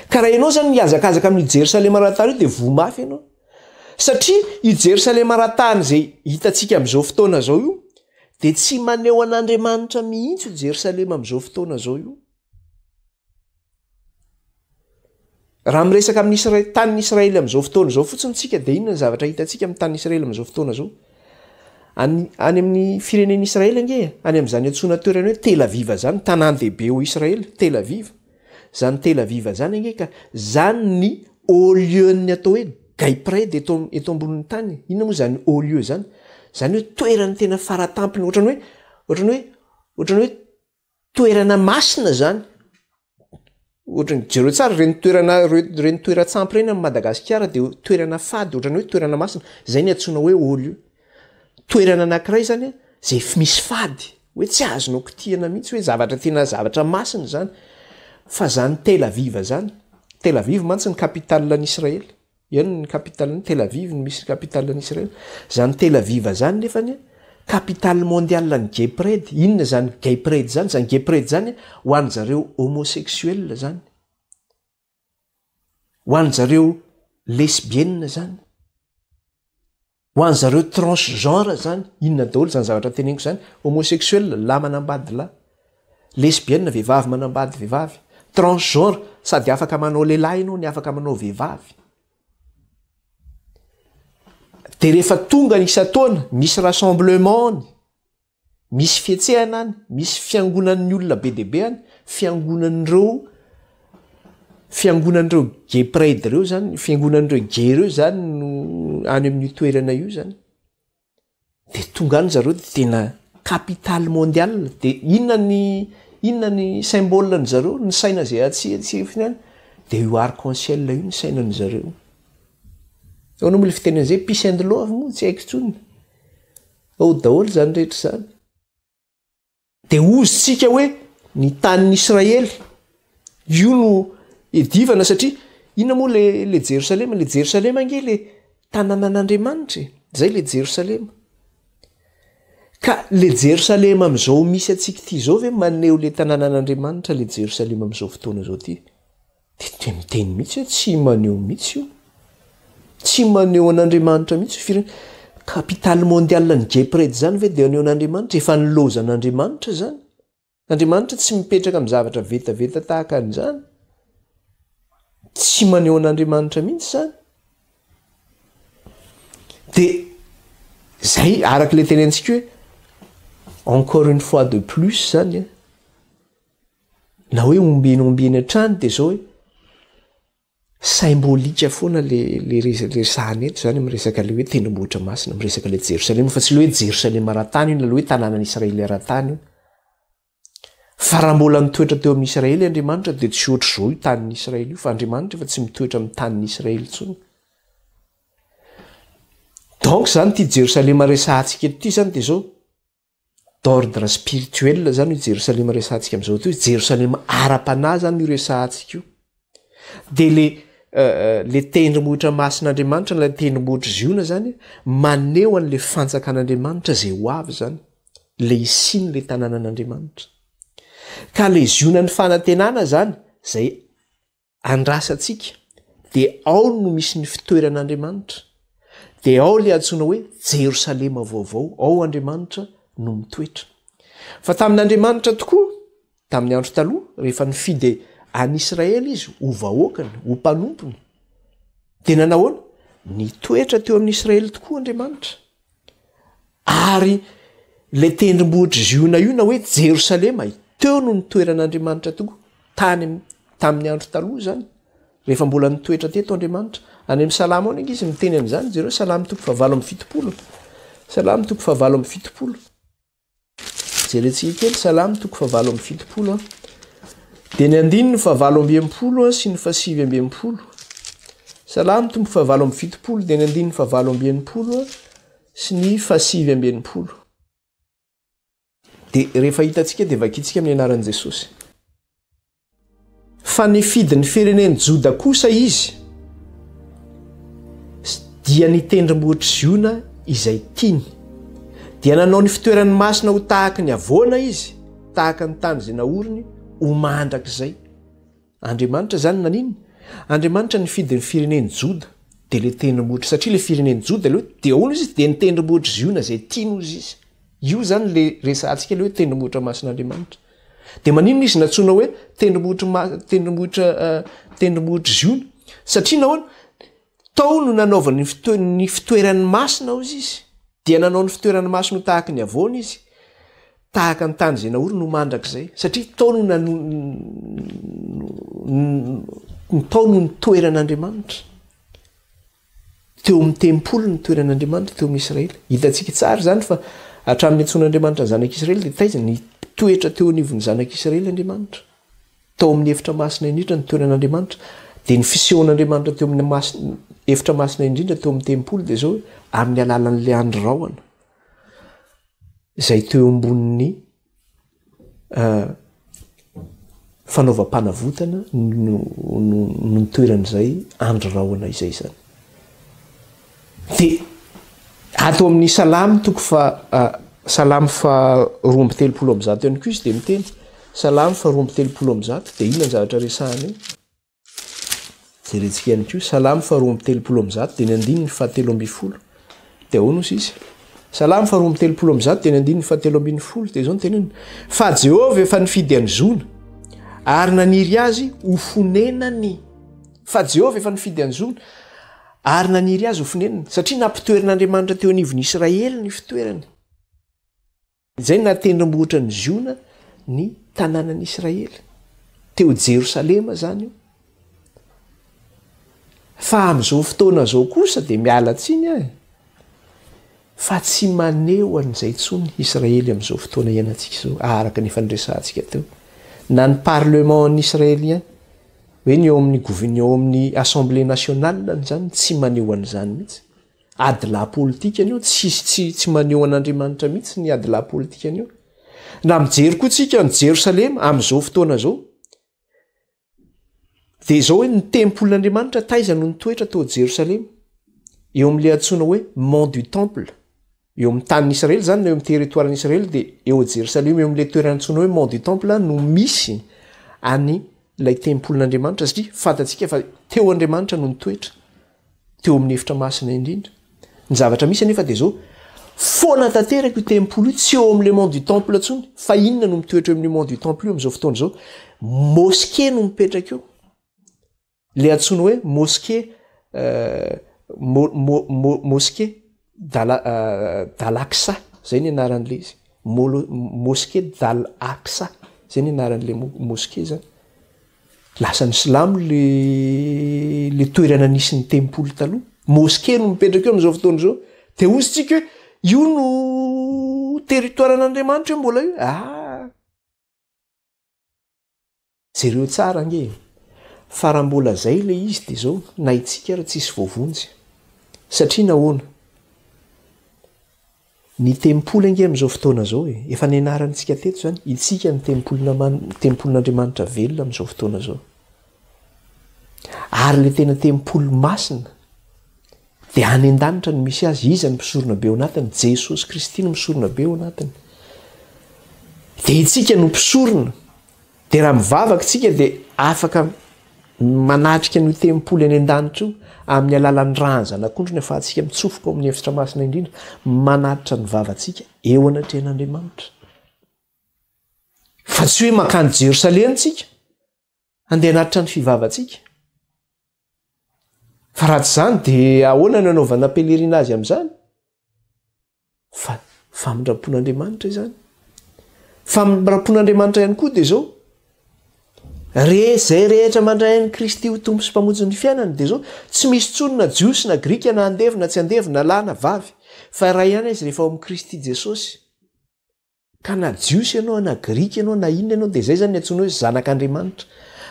Ka raha ianao izany mihazakazaka amin'io Jerosalema ara-tany io dia voa mafy ianao. Satria io Jerosalema ara-tany izay hitantsika amin'izao fotoana izao io dia tsy maneho an'Andriamanitra mihitsy io Jerosalema amin'izao fotoana izao io. Raha miresaka amin'ny Isra-, tanin'i Israely amin'izao fotoana izao fotsiny tsika dia inona ny zavatra hitantsika amin'ny tanin'i Israely amin'izao fotoana izao? Any, any amin'ny firenen'i Israely ange, any amin'izany antsoina toerana hoe Tel Aviv zany, tanàn-dehibe ao Israely, Tel Aviv. Zany Tel Aviv zany ange ka zany ny haut lieu-n'ny atao hoe gay pride eto, eto ambonin'ny tany. Inona moa zany haut lieu zany? Zany hoe toerana tena faratampony, ohatran'ny hoe, ohatran'ny hoe, ohatran'ny hoe Toerana masina zany. Ohatran'ny jereo tsara ireny toerana ireny toeran-tsampy ireny amin'i Madagasikara dia toerana fady ohatran'ny hoe toerana masina. Zay ny antsoina hoe haut lieu. Toerana anankiray zany a, zay misy fady, hoe tsy azonao kitihana mihitsy hoe zavatra tena zavatra masina zany. Fa zany Tel Aviv zany, Tel Aviv mantsy ny capitale an'i Israely. Eny ny capitale-ny Tel Aviv no misy ny capitale-n'i Israel. Zany Tel Aviv zany nefany capitale mondiale ny gay pride. Inona zany gay pride zany? Zany gay pride zany ho an'zareo homosexuel zany. Ho an'zareo lesbienne zany. Ho an'zareo transgenre zany, inona daholo zany zavatra teneniko zany, homosexuel, lahy manambady lahy, lesbienne, vehivavy manambady vehivavy, transgenre, sady afaka manao lehilahy ianao ny afaka manao vehivavy. De rehefa tonga ny isan-taona, misy rassemblement any, Misy fihetsehana any, misy fiangonan'ny olona be dia be any, fiangonan'ireo fiangonan'ireo gay pride ireo zany, fiangonan'ireo gay ireo zany no any amin'io toerana io zany. De tonga any zareo de tena capitale mondiale, de inona ny inona ny symbole ny zareo, ny saina zay atsihetsehifiny any, de io arc en ciel io ny sainan'ny zareo. Ahoana moa le fitenenana zay, peace and love moa tsy haiko intsony. Ao daholo izany rehetra izany. Dia hozy tsika hoe ny tanin'i Israely. Io no edivana satria inona moa le le Jerosalema? Le Jerosalema ange le tanànan'Andriamanitra e. Zay le Jerosalema. Ka le Jerosalema amin'izao misy antsika ity izao ve maneho le tanànan'Andriamanitra le Jerosalema amin'izao fotoana izao ity? Dia dia miteny mihitsy hoe tsy maneho mihitsy io. Tsy maneho an'Andriamanitra mihitsy io firenena. Capitale mondiale ny gay pride izany ve dia haneho an'Andriamanitra? Efa nilaozan'Andriamanitra izany. Andriamanitra tsy mipetraka amin'ny zavatra vetaveta tahaka an'izany. Tsy maneho an'Andriamanitra mihitsy izany. Dia zay araka ilay tenentsika hoe encore une fois de plus zany a. Na hoe ombieny ombieny hatrany dia zao hoe symbolique foana le le resahana eto zany miresaka le hoe tendrombohitra masina, miresaka le Jerosalema fa tsy le hoe Jerosalema ara-tany io na le hoe tanànan'i Israely ara-tany io. Fa raha mbola nitoetra teo amin'i Israely Andriamanitra dia tsy ohatr'izao io tanin'i Israely io fa Andriamanitra efa tsy mitoetra amin'ny tanin'i Israely intsony. Donc zany ity Jerosalema resahantsika eto ity zany dia zao, D'ordre spirituel zany io Jerosalema resahantsika amin'izao io, Jerosalema ara-panahy zany io resahantsika io. De le le tendrombohitra masin'Andriamanitra, ilay tendrombohitr'i Ziona zany, maneho an'le fanjakan'Andriamanitra zay ho avy zany, le hisian'le tanànan'Andriamanitra. Ka le Zionan'ny fanantenana zany, zay andrasantsika dia ao no misy ny fitoeran'Andriamanitra, dia ao ilay antsoina hoe Jerosalema vaovao, ao Andriamanitra no mitoetra. Fa tamin'Andriamanitra tokoa, tamin'ny andro taloha, rehefa nifidy an'Israely izy ho vahoakany, ho mpanompony, dia nanahoana? Nitoetra teo amin'Israely tokoa Andriamanitra. Ary ilay tendrombohitr'i Ziona io na hoe Jerosalema, teo no nitoeran'Andriamanitra tokoa, tany tamin'ny andro taloha izany, rehefa mbola nitoetra teto Andriamanitra. Any amin'ny Salamo any ange izy miteny an'izany, jereo Salamo toko fahavalo 78. Salamo toko fahavalo 78. Jerentsika kely Salamo toko fahavalo 78 an. Dia ny andininy fahavalo 60 sy ny fahasivy 60. Salamo toko fahavalo 70 dia ny andininy fahavalo 60 sy ny fahasivy 60. Dia rehefa hitantsika dia vakintsika amin'ny anaran'i Jesosy. Fa nifidy ny firenen'i Joda kosa izy, dia ny tendrombohitr'i Ziona izay tiany. Dia nanao ny fitoerany masina ho tahaka ny havoana izy, tahaka ny tany izay naoriny ho mandrakizay. Andriamanitra izany naninona? Andriamanitra nifidy ny firenen'i Joda, dia ilay tendrombohitra, satria ilay firenen'i Joda aloha dia ahoana izy? Dia ny tendrombohitr'i Ziona izay tiany hozy izy. Io izany ilay resahantsika ilay hoe tendrombohitra masin'Andriamanitra. Dia maninona izy nantsoina hoe tendrombohitra ma-, tendrombohitra, tendrombohitr'i Ziona? Satria nahoana? Tao no nanaovany ny fito-, ny fitoerany masina hozy izy. Dia nanao ny fitoerany masina ho tahaka ny havoana izy, tahaka ny tany izay naoriny ho mandrakizay. Satria tao no nano-, tao no nitoeran'Andriamanitra. Teo amin'ny tempoly ny toeran'Andriamanitra teo amin'ny Israely. Hitantsika tsara izany fa hatramin'ny niantsoan'Andriamanitra ny zanak'Israely dia taiza? Nitoetra teo anivon'ny zanak'Israely Andriamanitra. Tao amin'ny efitra masina indrindra ny toeran'Andriamanitra. Dia ny fisehon'Andriamanitra teo amin'ny masina, efitra masina indrindra teo amin'ny tempoly dia izao hoe amin'ny alalan'ilay andry rahona izay teo ambonin'ny fanaovam-panavotana no no nitoeran'izay andry rahona izay izany. Dia ato amin'ny Salamo toko fa Salamo fa 132 ihany koa izy dia miteny Salamo fa 132 dia inona ny zavatra resahana eo? Jerentsika ihany koa Salamo faha 132 dia ny andininy faha 13. Dia ahoana hozy izy? Salamo faha 132 dia ny andininy faha 13 dia izao no teneniny. Fa Jehovah efa nifidy an'i Zona ary naniry azy ho fonenany. Fa Jehovah efa nifidy an'i Zona ary naniry azy ho fonenany satria nampitoerin'Andriamanitra teo anivon'i Israely ny fitoerany. Izay no naha-tendrombohitra an'i Ziona ny tanànan'i Israely. Teo Jerosalema izany io. Fa amin'izao fotoana izao kosa dia miala tsiny aho e, fa tsy maneho an'izay intsony Israely amin'izao fotoana iainantsika izao, araka ny efa niresahantsika teo. Na ny parlement an'ny Israélien, hoe ny eo amin'ny gouver-, ny eo amin'ny assemblée nationale izany tsy maneho an'izany mihitsy. Adilahy politikany io, tsisy tsy tsy maneho an'Andriamanitra mihitsy ny adilahy politikany io. Na mijery koa tsika an'i Jerosalema amin'izao fotoana izao, dia izao hoe ny tempolin'Andriamanitra taiza no nitoetra tao Jerosalema? Eo amin'ilay antsoina hoe Mont du Temple. Eo amin'ny tanin'i Israely izany na eo amin'ny territoire-n'i Israely dia eo Jerosalema eo amin'ilay toerana antsoina hoe Mont du Temple no misy any ilay tempolin'Andriamanitra satria fantatsika fa teo Andriamanitra no nitoetra. teo amin'ny efitra masina indrindra. Ny zavatra misy anefa dia izao, foana tanteraka io tempoly io, tsy eo amin'ny le mont du temple intsony, fa inona no mitoetra eo amin'ny mont du temple io amin'izao fotoana izao? Mosquée no mipetraka eo. Le antsoina hoe mosquée euh, mo, mo, mo, mosquée Dala, euh, Dal-Aqsa, zay ny anaran'le izy. Molo, mosquée Dal-Aqsa, zay ny anaran'le mosquée zany. Lasan'ny silamo le le toerana nisy ny tempoly taloha. Mosquée no mipetraka eo amin'izao fotoana izao. Dia hozy tsika hoe io no territoire an'Andriamanitra io mbola io. Ah! Jereo tsara ange e. Fa raha mbola zay le izy dia zao na itsika ary tsisy voavonjy. Satria nahoana? Ny tempoly ange amin'izao fotoana izao e, efa nianarantsika teto izany, itsika ny tempolin'Andriamanitra velona amin'izao fotoana izao. Ary ilay tena tempoly masina dia any an-danitra no misy azy, iza no mpisorona be ao anatiny? Jesosy Kristy no mpisorona be ao anatiny. Dia itsika no mpisorona. Dia raha mivavaka isika dia afaka manatrika an'io tempoly any an-danitra io amin'ny alalan'ny ràn'ny Zanak'ondry ny ahafahantsika mitsofoka ao amin'ny efitra masina indrindra, manatitra ny vavantsika eo anatrehan'Andriamanitra. Fa tsy hoe mankany Jerosalema isika handeha hanatitra ny fivavantsika. Fa raha tsy izany dia ahoana no anaovana pèlerinage amin'izany? Fa famindram-pon'Andriamanitra izany. Famindram-pon'Andriamanitra ihany koa dia izao, re izay rehetra mandray an'i Kristy ho Tompo sy Mpamonjy ny fiainany dia izao, tsy misy intsony na Jiosy na Grika na andevo na tsy andevo na lahy na vavy, fa iray ihany izy rehefa ao amin'i Kristy Jesosy. Ka na Jiosy ianao na Grika ianao na inona ianao dia izay izany ny antsoina hoe zanak'Andriamanitra.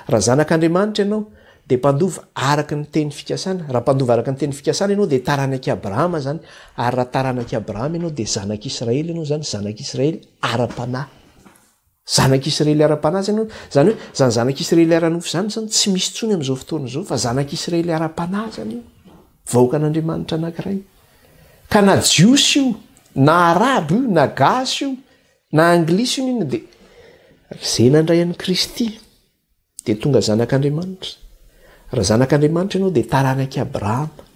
Raha zanak'Andriamanitra ianao Dia mpandova araka ny teny fikasana. Raha mpandova araka ny teny fikasana ianao dia taranak'i Abrahama izany. Ary raha taranak'i Abrahama ianao dia zanak'Israely ianao izany, zanak'Israely ara-panahy. Zanak'Israely ara-panahy izany ianao. Izany hoe izany zanak'Israely ara-nofo izany izany tsy misy intsony amin'izao fotoana izao fa zanak'Israely ara-panahy izany io. Vahoakan'Andriamanitra anankiray. Ka na Jiosy io, na Arabo io, na Gasy io, na Anglisy io n'inona dia izay nandray an'i Kristy dia tonga zanak'Andriamanitra. Raha zanak'Andriamanitra ianao dia taranak'i Abrahama.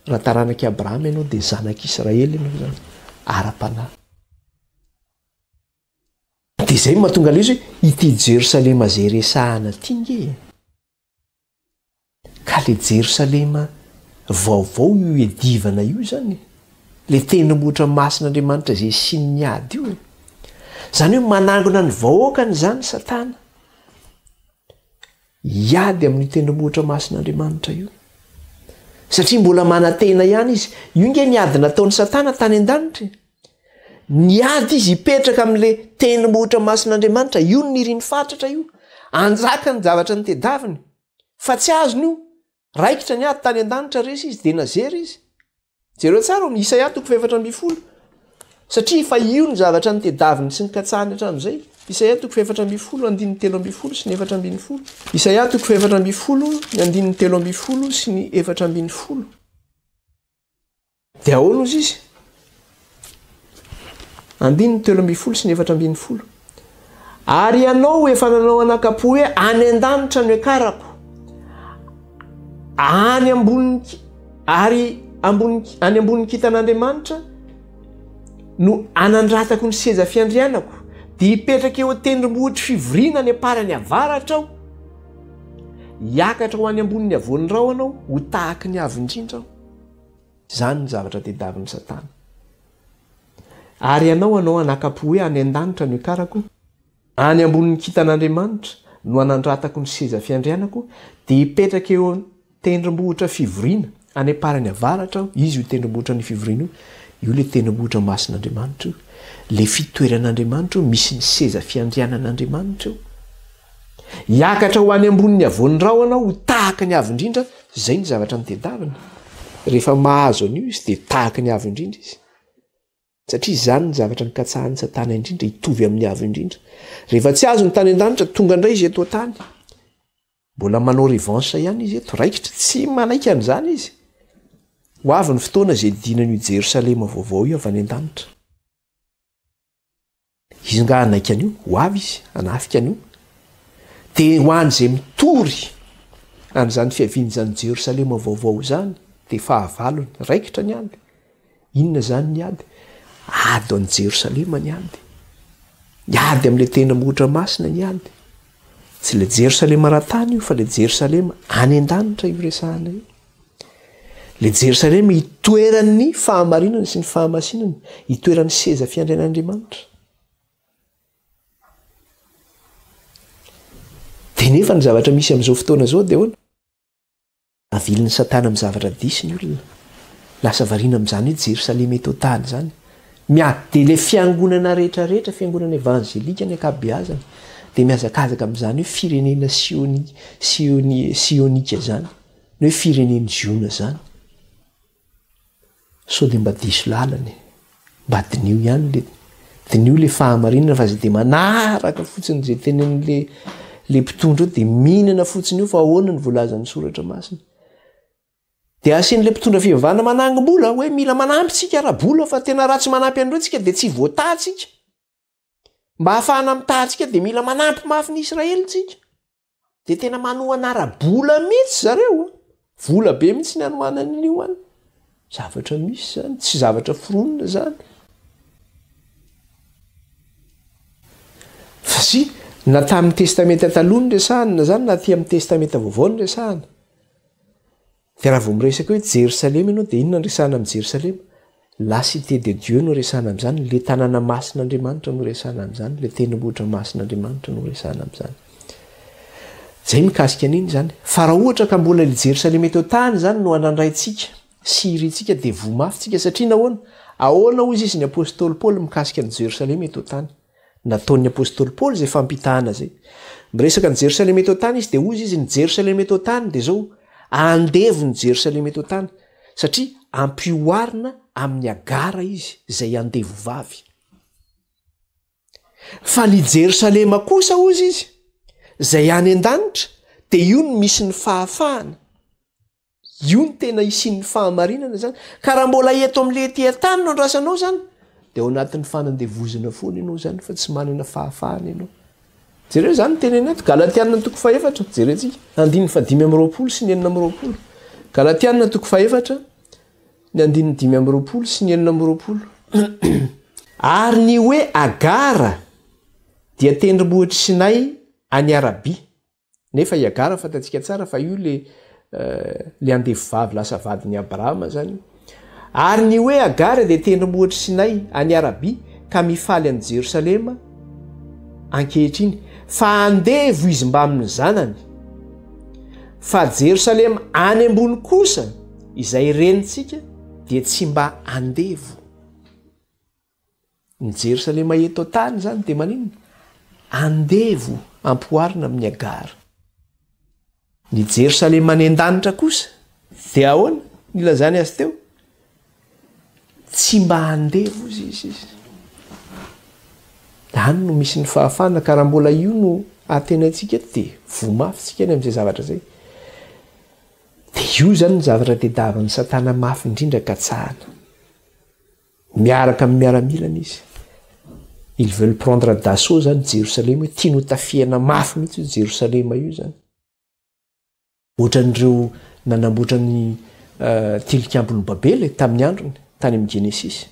Raha taranak'i Abrahama ianao dia zanak'Israely ianao izany, ara-panahy. Dia izay no mahatonga ilay izy hoe ity Jerosalema izay resahana ity nge e. Ka le Jerosalema vaovao io iadivana io izany e. Le tendrombohitra masin'Andriamanitra izay isian'ny ady io e. Izany hoe manangona ny vahoakany izany Satana. Hiady amin'io tendrombohitra masin'Andriamanitra io. Satria mbola manantena ihany izy. Io nge ny ady nataon'i Satana tany an-danitra e. Niady izy hipetraka amin'ilay tendrombohitra masin'Andriamanitra. Io no niriny fatratra io. Anjaka ny zavatra notedaviny. Fa tsy azony io. Raikitra ny ady tany an-danitra, resy izy, dia nazera izy. Jereo tsara ao amin'ny Isaia toko fahefatra ambin'ny folo. Satria efa io ny zavatra notedaviny sy nikatsahany hatramin'izay. Isaia toko fahefatra ambin'ny folo, andininy 13 sy ny 14. Isaia toko fahefatra ambin'ny folo, ny andininy 13 sy ny 14. Dia ahoana ozy izy? Andininy 13 sy ny 14. Ary ianao efa nanao anakapo hoe any an-danitra no iakarako. Any ambony ary ambony any ambonin'ny kintan'Andriamanitra no anandratako ny seza fiandrianako, dia hipetraka eo an-tendrombohitry fivoriana any am-parany avaratra aho. Hiakatra ho any ambonin'ny havoan'ny rahona aho, ho tahaky ny avo indrindra aho. Izany ny zavatra tediavin'i Satana. Ary ianao hanao anakam-po hoe any an-danitra no hiakarako, any ambonin'ny kintan'Andriamanitra no hanandratako ny seza fiandrianako, dia hipetraka eo an-tendrombohitra fivoriana any am-parany avaratra aho, izy io tendrombohitra ny fivoriana io, io ilay tendrombohitra masin'Andriamanitra io, ilay fitoeran'Andriamanitra io, misy ny seza fiandrianan'Andriamanitra eo. Hiakatra ho any ambonin'ny havoan'ny rahona aho ho tahaka ny Avo Indrindra, izay ny zavatra notedaviny. Rehefa mahazo an'io izy dia tahaka ny Avo Indrindra izy. Satria izany ny zavatra nikatsahan'i Satana indrindra, hitovy amin'ny Avo Indrindra. Rehefa tsy azony tany an-danitra, tonga indray izy eto an-tany. Mbola manao revanche ihany izy eto, raikitra, tsy manaiky an'izany izy. Ho avy ny fotoana izay hidinan'io Jerosalema vaovao io avy any an-danitra. Izy nga hanaiky an'io? Ho avy izy hanafika an'io. Dia ho an'izay mitory an'izany fiavian'izany Jerosalema vaovao izany dia fahavalony, raikitra ny ady. Inona izany ny ady? Ady any Jerosalema ny ady. Ny ady amin'ilay tendrombohitra masina ny ady. Tsy ilay Jerosalema ara-tany io fa ilay Jerosalema any an-danitra io resahana io. Ilay Jerosalema itoeran'ny fahamarinana sy ny fahamasinana, itoeran'ny seza fiandrian'Andriamanitra. Dia nefa ny zavatra misy amin'izao fotoana izao dia ahoana? Avilin'i Satana amin'ny zavatra diso ny olona. Lasa variana amin'izany hoe Jerosalema eto an-tany izany. Miady dia ilay fiangonana rehetra rehetra, fiangonana evanjelika ny ankabeazany, dia mihazakazaka amin'izany hoe firenena sioni, sioni, sionika izany. Ny hoe firenen'i Ziona izany. Sao dia mba diso lalana e. Mba diniho ihany le, diniho le fahamarinana fa aza dia manaraka fotsiny izay tenenin'le le mpitondra eo dia mihinana fotsiny eo fa ahoana ny voalazan'ny soratra masina. Dia asian'le mpitondra fivavahana manangom-bola hoe mila manampy tsika ara-bola fa tena raha tsy manampy an'ireo tsika dia tsy voataha tsika. Mba hahafahana mitaha antsika dia mila manampy mafy ny Israely tsika. Dia tena manohana ara-bola mihitsy zareo a. Vola be mihitsy ny anohanany an'io any. Zavatra misy zany, tsy zavatra foronina zany. Fa si, na tamin'ny Testamenta Taloha no resahana zany na aty amin'ny Testamenta Vaovao no resahana. Dia raha vao miresaka hoe Jerosalema ianao dia inona no resahana amin'i Jerosalema? La cité de Dieu no resahana amin'izany, ilay tanàna masin'Andriamanitra no resahana amin'izany, ilay tendrombohitra masin'Andriamanitra no resahana amin'izany. Izay mikasika an'iny izany. Fa raha ohatra ka mbola ilay Jerosalema eto an-tany izany no andraindraintsika sy irintsika dia voa mafy tsika satria nahoana? Ahoana hozy izy ny apostoly Paoly mikasika an'i Jerosalema eto an-tany? Nataon'ny apostoly Paoly izay fampitahana izay. Miresaka ny Jerosalema eto an-tany izy dia hozy izy ny Jerosalema eto an-tany dia izao, andevo ny Jerosalema eto an-tany satria ampioharina amin'i Hagara izy izay andevo vavy. Fa ny Jerosalema kosa hozy izy izay any an-danitra dia io no misy ny fahafahana. Io no tena hisian'ny fahamarinana izany. Ka raha mbola eto amin'ilay ety an-tany no andrasanao izany, dia ao anatin'ny fanandevozana foana ianao izany fa tsy manana fahafahana ianao. Jereo izany ny teneny eto, Galatiana toko fahefatra, jerentsika, andininy fahadimy amby roapolo sy ny 26. Galatiana toko fahefatra, ny andininy 25 sy ny 26. Ary ny hoe Agara dia tendrombohitr'i Sinay any Arabia. Nefa i Hagara fantatsika tsara fa io le le andevo vavy lasa vadin'i Abrahama zany io. Ary ny hoe Hagara dia tendrombohitr'i Sinay any Arabia ka mifaly an'i Jerosalema ankehitriny fa andevo izy mbamin'ny zanany. Fa Jerosalema any ambony kosa izay renintsika dia tsy mba andevo. Ny Jerosalema eto an-tany izany dia maninona? Andevo ampihoarina amin'i Hagara. Ny Jerosalema any an-danitra kosa dia ahoana? Nilazany azy teo. Tsy mba andevo izy izy izy. Any no misy ny fahafahana ka raha mbola io no antenaintsika eto dia voa mafy tsika any amin'izay zavatra izay. Dia io izany ny zavatra tediavin'i Satana mafy indrindra katsahana. Miaraka amin'ny miaramilany izy. Ils veulent prendre d'assaut zany Jerosalema io, tiany ho tafihana mafy mihitsy io Jerosalema io zany. Ohatran'ireo nanamboatra ny tilikambon'i Babela e, tamin'ny androny, tany amin'ny Genesisy.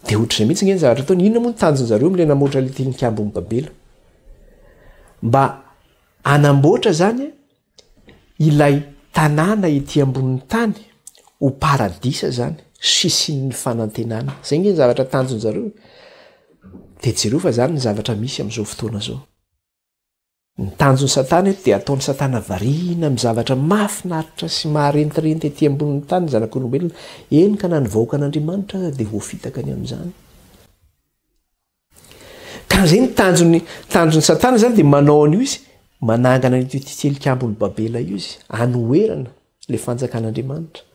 Dia ohatr'izay mihitsy nge ny zavatra ataony. Inona moa ny tanjon-jareo amin'ilay namboatra ilay tilikambon'i Babela? Mba hanamboatra zany Ilay tanàna ety ambonin'ny tany ho paradisa izany, sisin'ny fanantenana. Izay ange ny zavatra tanjon-jareo e. Dia jereo fa izany ny zavatra misy amin'izao fotoana izao. Ny tanjon'i Satana eto dia ataon'i Satana variana amin'ny zavatra mahafinaritra sy maharentirenty ety ambonin'ny tany ny zanak'olombelona, eny ka na ny vahoakan'Andriamanitra aza dia voafitaka ny amin'izany. Ka zay ny tanjon'ny tanjon'i Satana zany dia manao an'io izy, manangana an'io titilikambon'i Babela io izy, anoherana le fanjakan'Andriamanitra.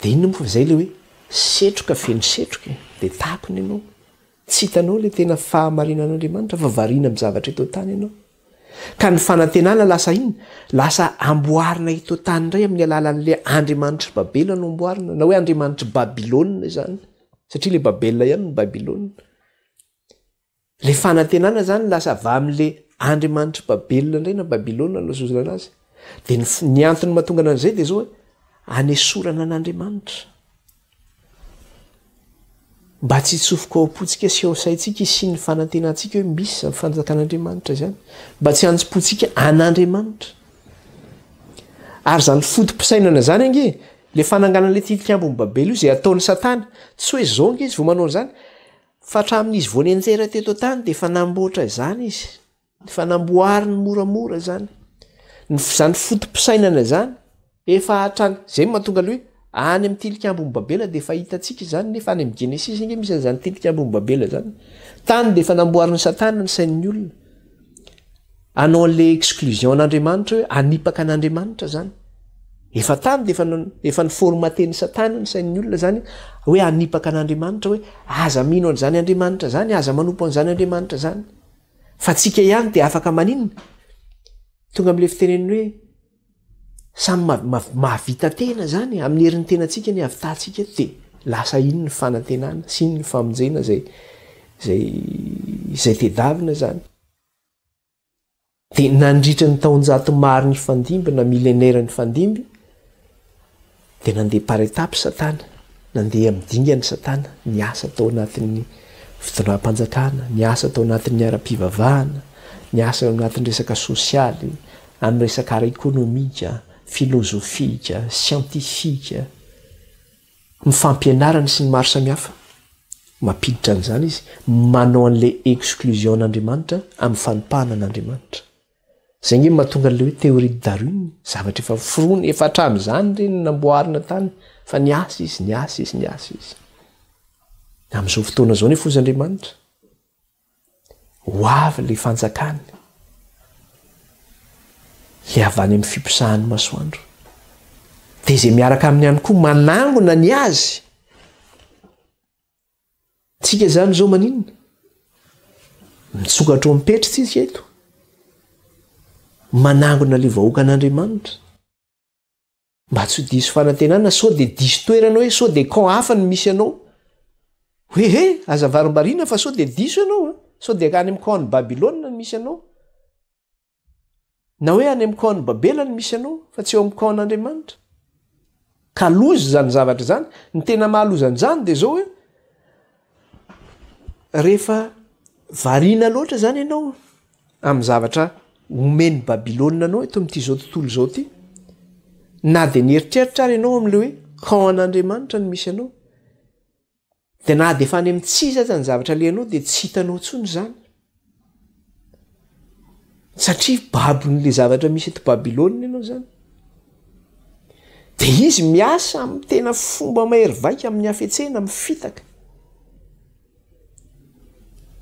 Dia inona moa fa zay le hoe setroka feno setroka e, dia takona ianao. Tsy hitanao le tena fahamarinan'Andriamanitra fa variana amin'ny zavatra eto an-tany ianao. Ka ny fanantenana lasa inona? Lasa amboarina eto an-tany indray amin'ny alalan'le andriamanitr'i Babela no amboarina, na hoe andriamanitr'i Babylona izany. Satria le Babela ihany no Babylona. Le fanantenana zany lasa avy amle andriamanitr'i Babela indray na Babylona no azozona anazy. De ny ny antony mahatonga an'izay de zao hoe anesorana an'Andriamanitra. Mba tsy hitsofoka ao am-pontsika sy ao saintsika hisian'ny fanantenantsika hoe misy izany fanjakan'Andriamanitra izany. Mba tsy hanjom-pontsika an'Andriamanitra. Ary izany foto-pisainana izany ange, le fananganana ilay tilikambon'i Babela io izay ataon'i Satana, tsy hoe izao ange izy vao manao an'izany, fa hatramin'izy vao nianjera teto an-tany dia efa namboatra izany izy, efa namboariny moramora izany. Ny izany foto-pisainana izany efa hatrany, izay no mahatonga ilay hoe any amin'ny tilikambon'i Babela dia efa hitantsika izany, nefa any amin'ny Genesisy ange misy an'izany tilikambon'i Babela izany. Tany dia efa namboarin'i Satana ny sain'ny olona. Hanao an'ilay exclusion an'Andriamanitra hoe hanipaka an'Andriamanitra zany. Efa tany dia efa efa ni-formater-n'i Satana ny sain'ny olona zany hoe hanipaka an'Andriamanitra hoe aza mino an'izany Andriamanitra zany, aza manompo an'izany Andriamanitra zany. Fa tsika ihany dia afaka maninona? Tonga amin'ilay fitenenana hoe samy mahavita tena zany amin'ny herin'ny tenantsika ny havitantsika eto dia lasa iny ny fanantenana sy iny ny famonjena zay zay izay tedavina zany. Dia nandritra ny taonjato maro nifandimby na millénaire nifandimby dia nandeha par étape Satana, nandeha amin'ny dingany Satana, niasa tao anatin'ny fitondram-panjakana, niasa tao anatin'ny ara-pivavahana, niasa ao anatin'ny resaka sosialy, amin'ny resaka ara-ekonomika, filozofika, siantifika, ny fampianarana sy ny maro samihafa. Mampiditra an'izany izy, manao an'ilay exclusion an'Andriamanitra amin'ny fanipahana an'Andriamanitra. Izay nge mahatonga an'ilay hoe théorie de Darwin, zavatra efa forony, efa hatramin'izany ireny namboarina tany, fa niasa izy, niasa izy, niasa izy. Amin'izao fotoana izao nefa hozy Andriamanitra, Ho avy ilay fanjakany. Ilay avy any amin'ny fiposahan'ny masoandro. Dia izay miaraka aminy ihany koa manangona ny azy. Tsika izany izao maninona? Mitsoka trompetra tsika eto. Manangona ilay vahoakan'Andriamanitra. Mba tsy ho diso fanantenana sao dia diso toerana hoe sao dia camp hafa no misy anao. Hoe he, aza varimbariana fa sao dia diso ianao a. Sao dia any amin'ny camp-n'i Babylona no misy anao. Na hoe any amin'ny camp-n'i Babela no misy anao fa tsy eo amin'ny camp-n'Andriamanitra. Ka loza izany zavatra izany. Ny tena mahaloza an'izany dia izao hoe rehefa variana loatra izany ianao amin'ny zavatra omen'i Babylona anao eto amin'ity izao tontolo izao ity, na dia nieritreritra ary ianao amin'ilay hoe camp an'Andriamanitra no misy anao, dia na dia efa any amin'ny tsy izy aza ny zavatra alehanao dia tsy hitanao intsony izany. Satria babon'ilay zavatra misy eto Babylona ianao izany. Dia izy miasa amin'ny tena fomba mahery vaika amin'ny hafetsena, amin'ny fitaka.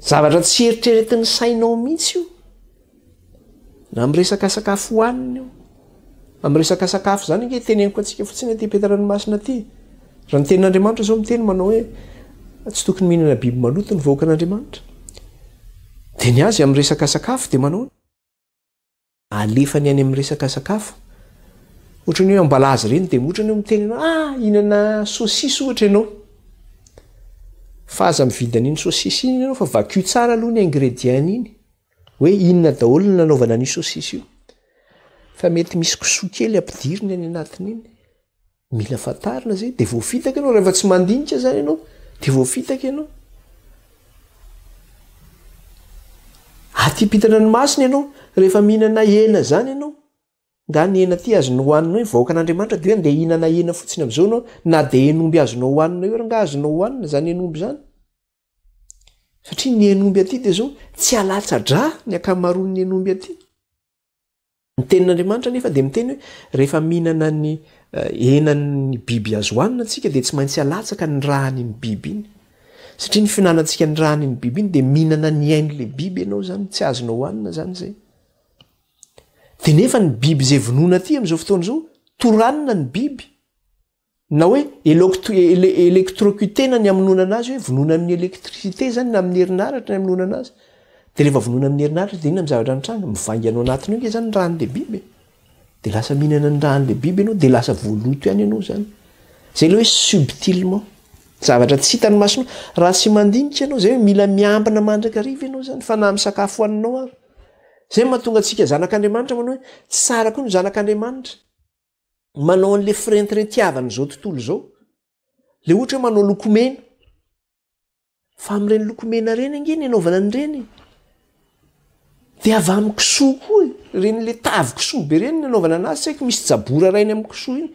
Zavatra tsy eritreretin'ny sainao mihitsy io. Na amin'ny resaka sakafo hohanina io. Amin'ny resaka sakafo izany ange teneniko antsika fotsiny aty ampitan-dranomasina aty. Raha ny tenin'Andriamanitra izao miteny manao hoe tsy tokony mihinana biby maloto ny vahoakan'Andriamanitra. Dia ny azy amin'ny resaka sakafo dia manao Alefany any amin'ny resaka sakafo. Ohatran'ny hoe ambalaza ireny dia ohatran'ny hoe miteny ianao, ah, hihinana saucisse ohatra ianao. Fa aza mividy an'iny saucisse iny ianao fa vakio tsara aloha ny ingrédients iny. Hoe inona daholo no nanaovana an'io saucisse io. Fa mety misy kisoa kely ampidiriny any anatin'iny. Mila fantarina zay de voafitaka ianao, rehefa tsy mandinika zany ianao de voafitaka ianao. Aty ampitan-dranomasina ianao, rehefa mihinana hena zany ianao, nga ny hena aty azonao hohanina hoe vahoakan'Andriamanitra de hoe andeha hihinana hena fotsiny am'zao ianao, na de hen'omby azonao hohanina eo ary nga azonao hohanina zany hen'omby zany? Satria ny hen'omby aty de zao, tsy alatsa-drà ny ankamaroan'ny hen'omby aty. Ny tenin'Andriamanitra anefa dia miteny hoe rehefa mihinana ny henan'ny biby azo hohanina tsika dia tsy maintsy alatsaka ny ràn'iny biby iny. Satria ny fihinanantsika ny ràn'iny biby iny dia mihinana ny ain'ilay biby ianao izany, tsy azonao hohanina izany izay. Dia nefa ny biby izay vonoina aty amin'izao fotoana izao, toranina ny biby. Na hoe électrocuter-na ny hamonoana anazy hoe vonoina amin'ny électricité zany na amin'ny herinaratra ny hamonoana anazy. Dia rehefa vonoina amin'ny herinaratra dia inona ny zavatra mitranga? Mivaingana ao anatiny ao ange zany ny ràn'ilay biby e. Dia lasa mihinana ny ràn'ilay biby ianao dia lasa voaloto ihany ianao zany. Zay ilay hoe subtilement. Zavatra tsy hitan'ny masonao. Raha tsy mandinika ianao, zay hoe mila miambina mandrakariva ianao zany fa na amin'ny sakafo hohaninao ary. Zay no mahatonga antsika zanak'Andriamanitra manao hoe tsy tsara koa ny zanak'Andriamanitra. manao an'le firentirentiavan'izao tontolo izao, le ohatra hoe manao lokomena, fa amin'ireny lokomena ireny ange ny anaovana an'ireny e, de avy amin'ny kisoa koa e, ireny le tavy kisoa be ireny ny anaovana anazy, tsy haiko misy jabora rainy amin'ny kisoa iny,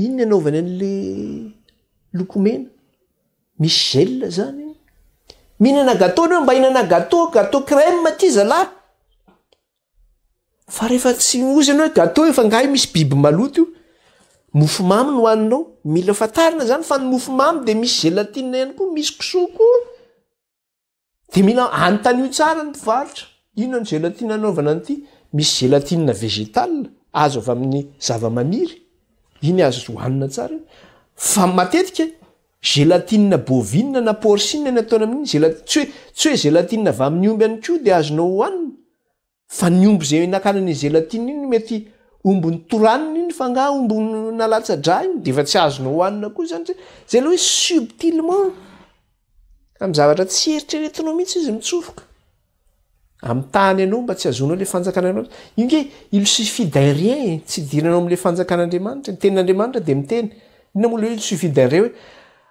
iny ny anaovany an'le lokomena, misy gel zany iny, mihinana gateau nareo mba hihinana gateau, gateau crème ty zalahy. Fa rehefa tsy ozy ianao hoe gateau efa ngahy misy biby maloto io, mofomamy no hohaninao, mila fantarina zany fa ny mofomamy de misy gelatine ihany koa, misy kisoa koa, de mila anontanio tsara ny mpivarotra, inona ny gelatine anaovana an'ity, misy gelatine végétale azo avy amin'ny zava-maniry, iny azo hohanina tsara iny, fa matetika gelatine bovine na porcine ny ataony amin'iny, gela- tsy hoe tsy hoe gelatine avy amin'ny omby ihany koa de azonao hohanina, Fa ny omby izay nakana an'iny gelatine iny mety omby notoranina iny fa angaha omby nalatsa-drà iny de efa tsy azonao hohanina koa zany zay. Zay le hoe subtilement amin'ny zavatra tsy eritreretinao mihitsy izy mitsofoka. Amitahany anao mba tsy hahazoanao le fanjakan'Andriamanitra. Io nge il suffit d'un rien e, tsy hidiranao am'le fanjakan'Andriamanitra. Ny tenin'Andriamanitra de miteny, inona moa le hoe il suffit d'un rien hoe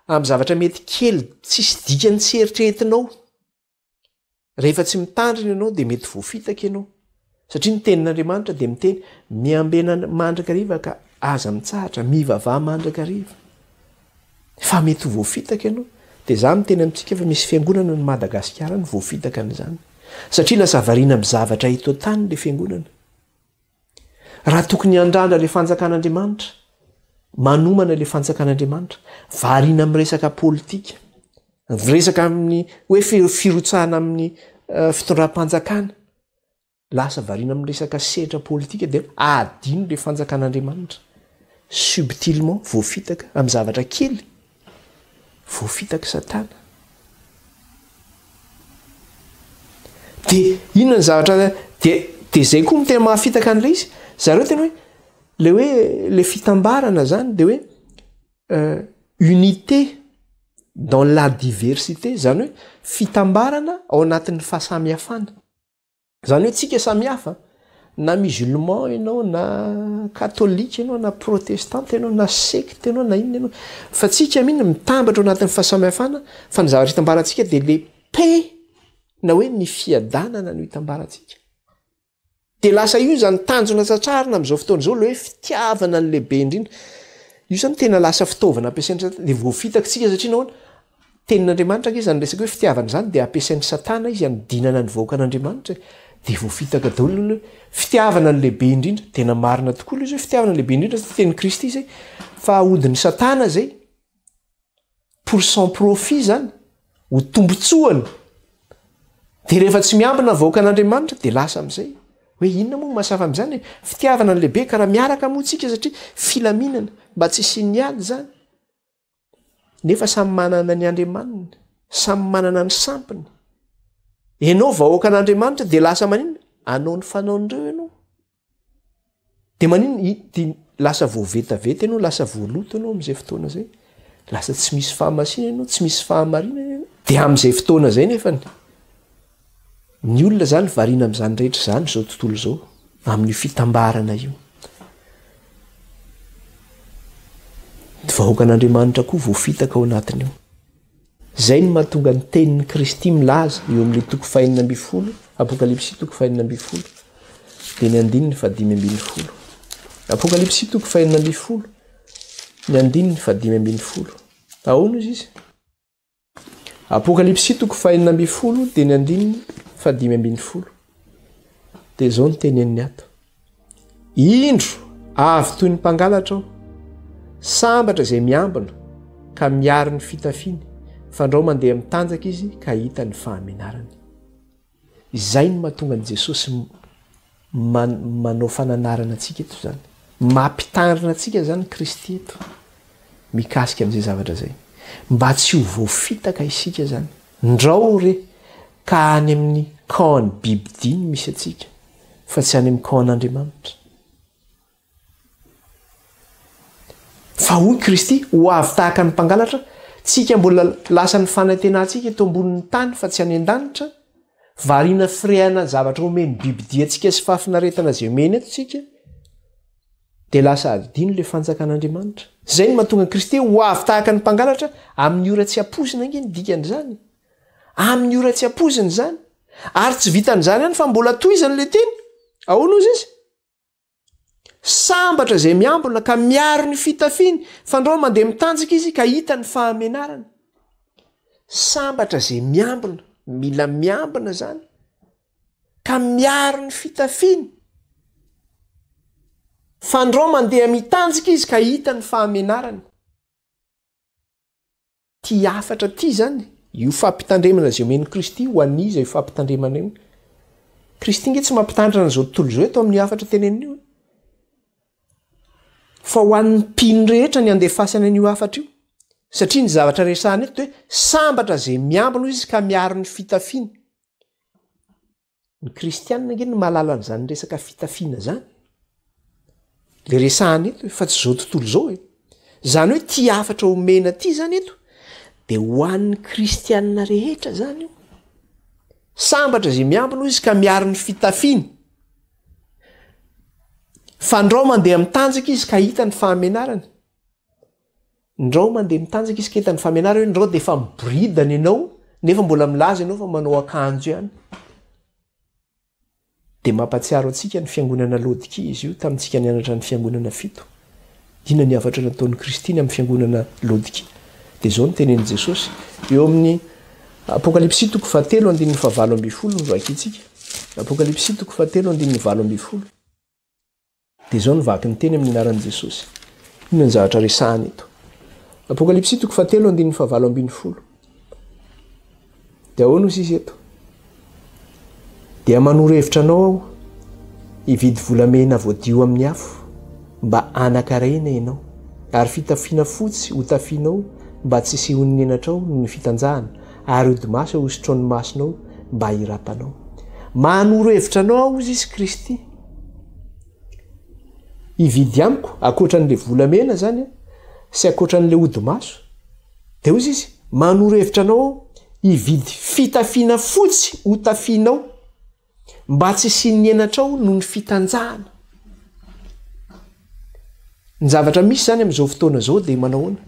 amin'ny zavatra mety kely tsisy dikany tsy eritreretinao. Rehefa tsy mitandrina ianao dia mety voafitaka ianao. Satria ny tenin'Andriamanitra dia miteny, miambena mandrakariva ka aza mitsahatra, mivavaha mandrakariva. Fa mety ho voafitaka ianao. Dia za miteny amintsika fa misy fiangonana any Madagasikara any voafitaka an'izany. Satria lasa variana amin'ny zavatra eto an-tany ilay fiangonana. Raha tokony hiandrandra ilay fanjakan'Andriamanitra, manomana ilay fanjakan'Andriamanitra, variana amin'ny resaka politika, resaka amin'ny hoe firotsahana amin'ny eh, fitondram-panjakana. Lasa variana amin'ny resaka sehatra politika dia adino ilay fanjakan'Andriamanitra. Subtilement voafitaka amin'ny zavatra kely, voafitak'i Satana. Dia inona ny zavatra dia dia izay koa no tena mahafitaka an'ilay izy. Zareo tena hoe ilay hoe ilay fitambarana izany dia hoe unité dans la diversité, izany hoe fitambarana ao anatin'ny fahasamihafana. Izany hoe tsika samy hafa, na musulman ianao na katolika ianao na protestanta ianao na secte ianao na inona ianao, fa tsika mino mitambatra ao anatin'ny fahasamihafana fa ny zavatra itambarantsika dia le paix na hoe ny fiadanana no itambarantsika. Dia lasa io izany tanjona tratrarina amin'izao fotoana izao, ilay hoe fitiavana ny lehibe indrindra. Io izany tena lasa fitaovana ampiasain'i Satana, dia voafitaka isika satria nahoana? Tenin'Andriamanitra ange izany resaka hoe fitiavana izany dia ampiasain'i Satana izy hanodinana ny vahoakan'Andriamanitra e. Dia voafitaka daholo ny olona hoe fitiavana ny lehibe indrindra. Tena marina tokoa ilay izy hoe fitiavana ny lehibe indrindra satria tenin'i Kristy izay. Fa ahodin'i Satana izay. pour son profit zany, ho tombotsoany, de rehefa tsy miambina ny vahoakan'Andriamanitra de lasa am'zay hoe inona moa no mahasafa am'zany e, fitiavana ny lehibe ka raha miaraka moa tsika satria filaminana mba tsy hisian'ny ady zany, nefa samy manana ny andriamaniny, samy manana ny sampiny, enao vahoakan'Andriamanitra de lasa maninona? Anao ny fanaon'ireo ianao. De maninona i de lasa voavetaveta ianao, lasa voaloto ianao am'zay fotoana zay, lasa tsy misy fahamasinana ianao, tsy misy fahamarinana ianao, de am'zay fotoana zay nefany ny olona zany variana am'zany rehetra zany zao tontolo zao, amin'io fitambarana io. Ny vahoakan'Andriamanitra koa voafitaka ao anatin'io. Izay no mahatonga ny tenin'i Kristy milaza eo amin'ilay toko fahenina ambin'ny folo, Apokalypsy toko fahenina ambin'ny folo, dia ny andininy fahadimy ambin'ny folo. Apokalypsy toko fahenina ambin'ny folo, ny andininy fahadimy ambin'ny folo. Ahoana izy izy? Apokalypsy toko fahenina ambin'ny folo, dia ny andininy fahadimy ambin'ny folo. Dia izao ny teneniny ato. Indro, avy toy ny mpangalatra aho. Sambatra izay miambina ka miaro ny fitafiany, fandrao mandeha mitanjaka izy ka hahita ny fahamenarany. Izay no mahatonga an'i Jesosy manao fananarana antsika eto izany. Mampitandrina antsika izany Kristy eto mikasika an'izay zavatra izay. Mba tsy ho voafitaka isika izany. Ndrao re ka any amin'ny camp an'ny bibidia no misy antsika fa tsy any amin'ny camp an'Andriamanitra. Fa hoy Kristy, ho avy tahaka ny mpangalatra, tsika mbola lasa ny fanantenantsika eto ambonin'ny tany fa tsy any an-danitra, variana firehana zavatra omen'ny bibidia antsika sy fahafinaretana izay omeny eto tsika, dia lasa adino ilay fanjakan'Andriamanitra. Izay no mahatonga an'i Kristy ho avy tahaka ny mpangalatra amin'ny ora tsy ampoizina ange ny dikan'izany. Amin'ny ora tsy ampoizina izany. Ary tsy vitan'izany ihany fa mbola tohizany ilay teny. Ahoana hozy izy? Sambatra izay miambina ka miaro ny fitafiany, fandrao mandeha mitanjaka izy ka hita ny fahamenarana. Sambatra izay miambina, mila miambina izany. ka miaro ny fitafiany. Fandrao mandeha mitanjaka izy ka hita ny fahamenarany. Ty hafatra ty zany, io fampitandremana izay omen'i Kristy ho an'iza io fampitandremana io? Kristy nge tsy mampitandrina an'izao tontolo izao eto amin'ny hafatra teneniny io e. Fa ho an'ny mpino rehetra ny andefasany an'io hafatra io. Satria ny zavatra resahana eto dia hoe sambatra izay miambina hoy izy ka miaro ny fitafiany. Ny kristianina ange no mahalala an'izany resaka fitafiana zany. Le resahana eto fa tsy zao tontolo zao e. Zany hoe ty hafatra omena ty zany eto de ho an'ny kristianina rehetra zany io. Sambatra zay miambina hoy izy ka miaro ny fitafiany. Fandrao mandeha mitanjaka izy ka hita ny fahamenarany. Ndrao mandeha mitanjaka izy ka hitany famenara hoe ndrao dia efa miboridana ianao nefa mbola milaza ianao fa manao akanjo ihany. Dia mampatsiaro antsika ny fiangonana Laodikia izy io tamintsika nianatra ny fiangonana fito. Inona ny hafatra nataon'i Kristy ny amin'ny fiangonana Laodikia? Dia izao no tenenin'i Jesosy eo amin'ny Apokalypsy toko fahatelo andininy fahavalo ambin'ny folo no vakintsika. Apokalypsy toko fahatelo andininy 18. Dia izao no vaky ny teny amin'ny anaran'i Jesosy. Inona ny zavatra resahana eto? Apokalypsy toko fahatelo andininy fahavalo ambin'ny folo. Dia ahoana hoy izy eto? Dia manoro hevitra anao aho. Hividy volamena voadio amin'ny afo mba hanan-karena ianao, ary fitafiana fotsy hotafianao mba tsy hisehoan'ny henatrao noho ny fitanjahana, ary hodi-maso hosotroin'ny masonao mba hirapanao. Manoro hevitra anao aho, hozy izy, Kristy. Hividy amiko, ankoatra an'ilay volamena izany, sy ankoatra an'ilay hodi-maso. Dia hozy izy, manoro hevitra anao aho, hividy fitafiana fotsy hotafianao. Mba tsy hisian'ny henatrao noho ny fitanjahana. Ny zavatra misy izany amin'izao fotoana izao dia manao ahoana?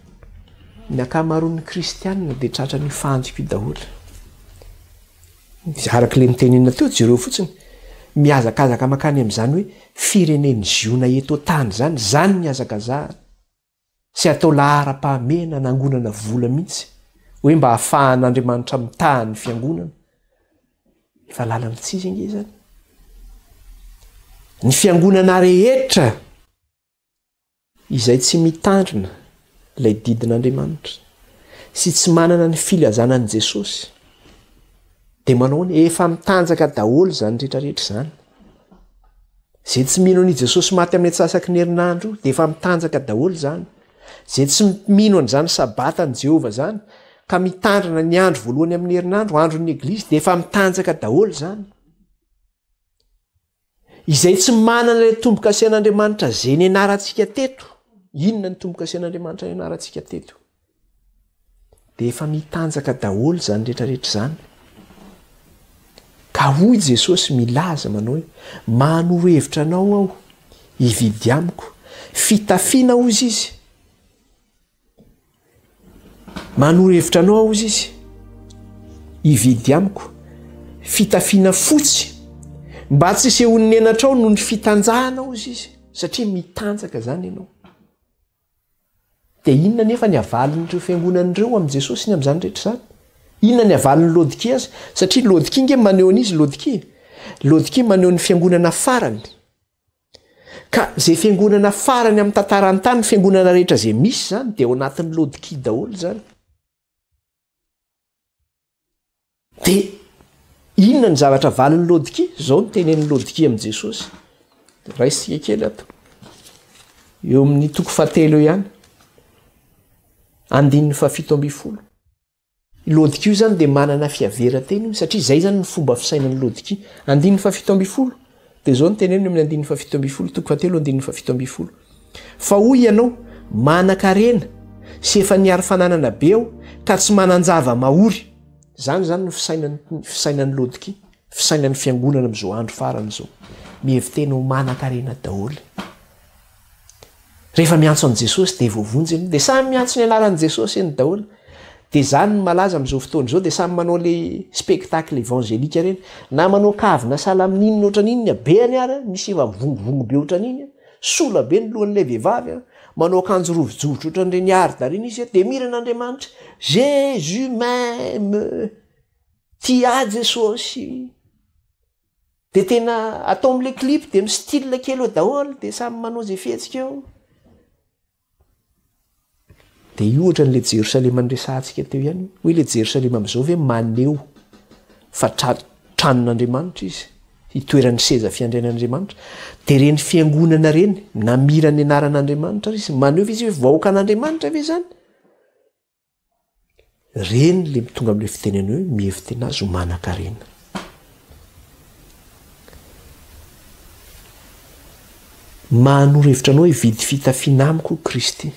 Ny ankamaroan'ny kristianina dia tratran'io fandrika io daholo. Araka ilay nitenenina teo, jereo fotsiny. Mihazakazaka mankany amin'izany hoe firenen'i Ziona eto an-tany izany, izany ny hazakazahana. Tsy atao laharam-pahamehana hanangonana vola mihitsy hoe mba hahafahan'Andriamanitra mitaha ny fiangonana. Efa lalana tsy izy ange izany. Ny fiangonana rehetra izay tsy mitandrina ilay didin'Andriamanitra sy tsy manana ny filazana an'i Jesosy dia manao ny efa mitanjaka daholo izany rehetrarehetra izany. Izay tsy mino an'i Jesosy maty amin'ny antsasaky ny herinandro io dia efa mitanjaka daholo izany. Izay tsy mino an'izany Sabatan'i Jehovah izany ka mitandrina ny andro voalohany amin'ny herinandro, andron'ny Eglizy, dia efa mitanjaka daholo izany. Izay tsy manana ilay tombo-kasen'Andriamanitra izay nianarantsika teto, inona ny tombo-kasen'Andriamanitra nianarantsika teto? Dia efa mitanjaka daholo izany rehetra rehetra izany. Ka hoy Jesosy milaza manao hoe, manoro hevitra anao aho, hividy amiko. Fitafiana hozy izy. Manoro hevitra anao aho hozy izy, hividy amiko. Fitafiana fotsy, mba tsy hisehoan'ny henatrao noho ny fitanjahana hozy izy, satria mitanjaka izany ianao. Dia inona anefa ny havalin'ireo fiangonana ireo amin'i Jesosy ny amin'izany rehetra izany? Inona ny havalin'i Laodikia azy? Satria Laodikia nge maneho an'izy Laodikia. Laodikia maneho ny fiangonana farany. Ka izay fiangonana farany amin'ny tantaran'ny tany, fiangonana rehetra izay misy izany, dia ao anatin'ny Laodikia daholo izany. Dia inona ny zavatra valin'i Laodikia? Izao no tenenin'i Laodikia amin'i Jesosy. Raisika kely ato. Eo amin'ny toko fahatelo eo ihany. Andininy fahafito ambin'ny folo. I Laodikia io izany dia manana fihaveran-tena io, satria izay izany ny fomba fisainan'i Laodikia. Andininy fahafito ambin'ny folo. Dia izao no teneniny eo amin'ny andininy fahafito ambin'ny folo, toko fahatelo andininy fahafito ambin'ny folo. Fa hoy ianao, Manan-karena sy efa nihary fananana be aho, ka tsy manan-java-mahory. Izany izany no fisainan'ny fisainan'ny Laodikia, fisainan'ny fiangonana amin'izao andro farany izao. Mihevi-tena ho manan-karena daholo. Rehefa miantso an'i Jesosy dia voavonjy ianao. Dia samy miantso ny anaran'i Jesosy eny daholo. Dia izany no malaza amin'izao fotoana izao, dia samy manao ilay spectacle évangélique ireny. Na manao kavina sahala amin'inona ohatran'iny ny habehany ary, misy efa mivongovongo be ohatran'iny. Sola be ny lohan'ilay vehivavy an, manao akanjo rovidrovitra ohatran'ireny arda ireny izy an, dia mihira an'Andriamanitra, Jésus m'aime, tia ahy Jesosy. Dia tena atao amin'ilay clip dia mi-style kely eo daholo, dia samy manao izay fihetsika eo. Dia io ohatran'ilay Jerosalema niresahantsika teo ihany, hoe ilay Jerosalema amin'izao ve maneho fa tranon'Andriamanitra izy, itoeran'ny seza fiandrianan'Andriamanitra. Dia ireny fiangonana ireny, namira ny anaran'Andriamanitra ary izy, maneho ve izy hoe vahoakan'Andriamanitra ve izany? Ireny ilay tonga amin'ilay fitenenana hoe mihevi-tena azy ho manan-karena. Manoro hevitra anao hividy fitafiana amiko Kristy.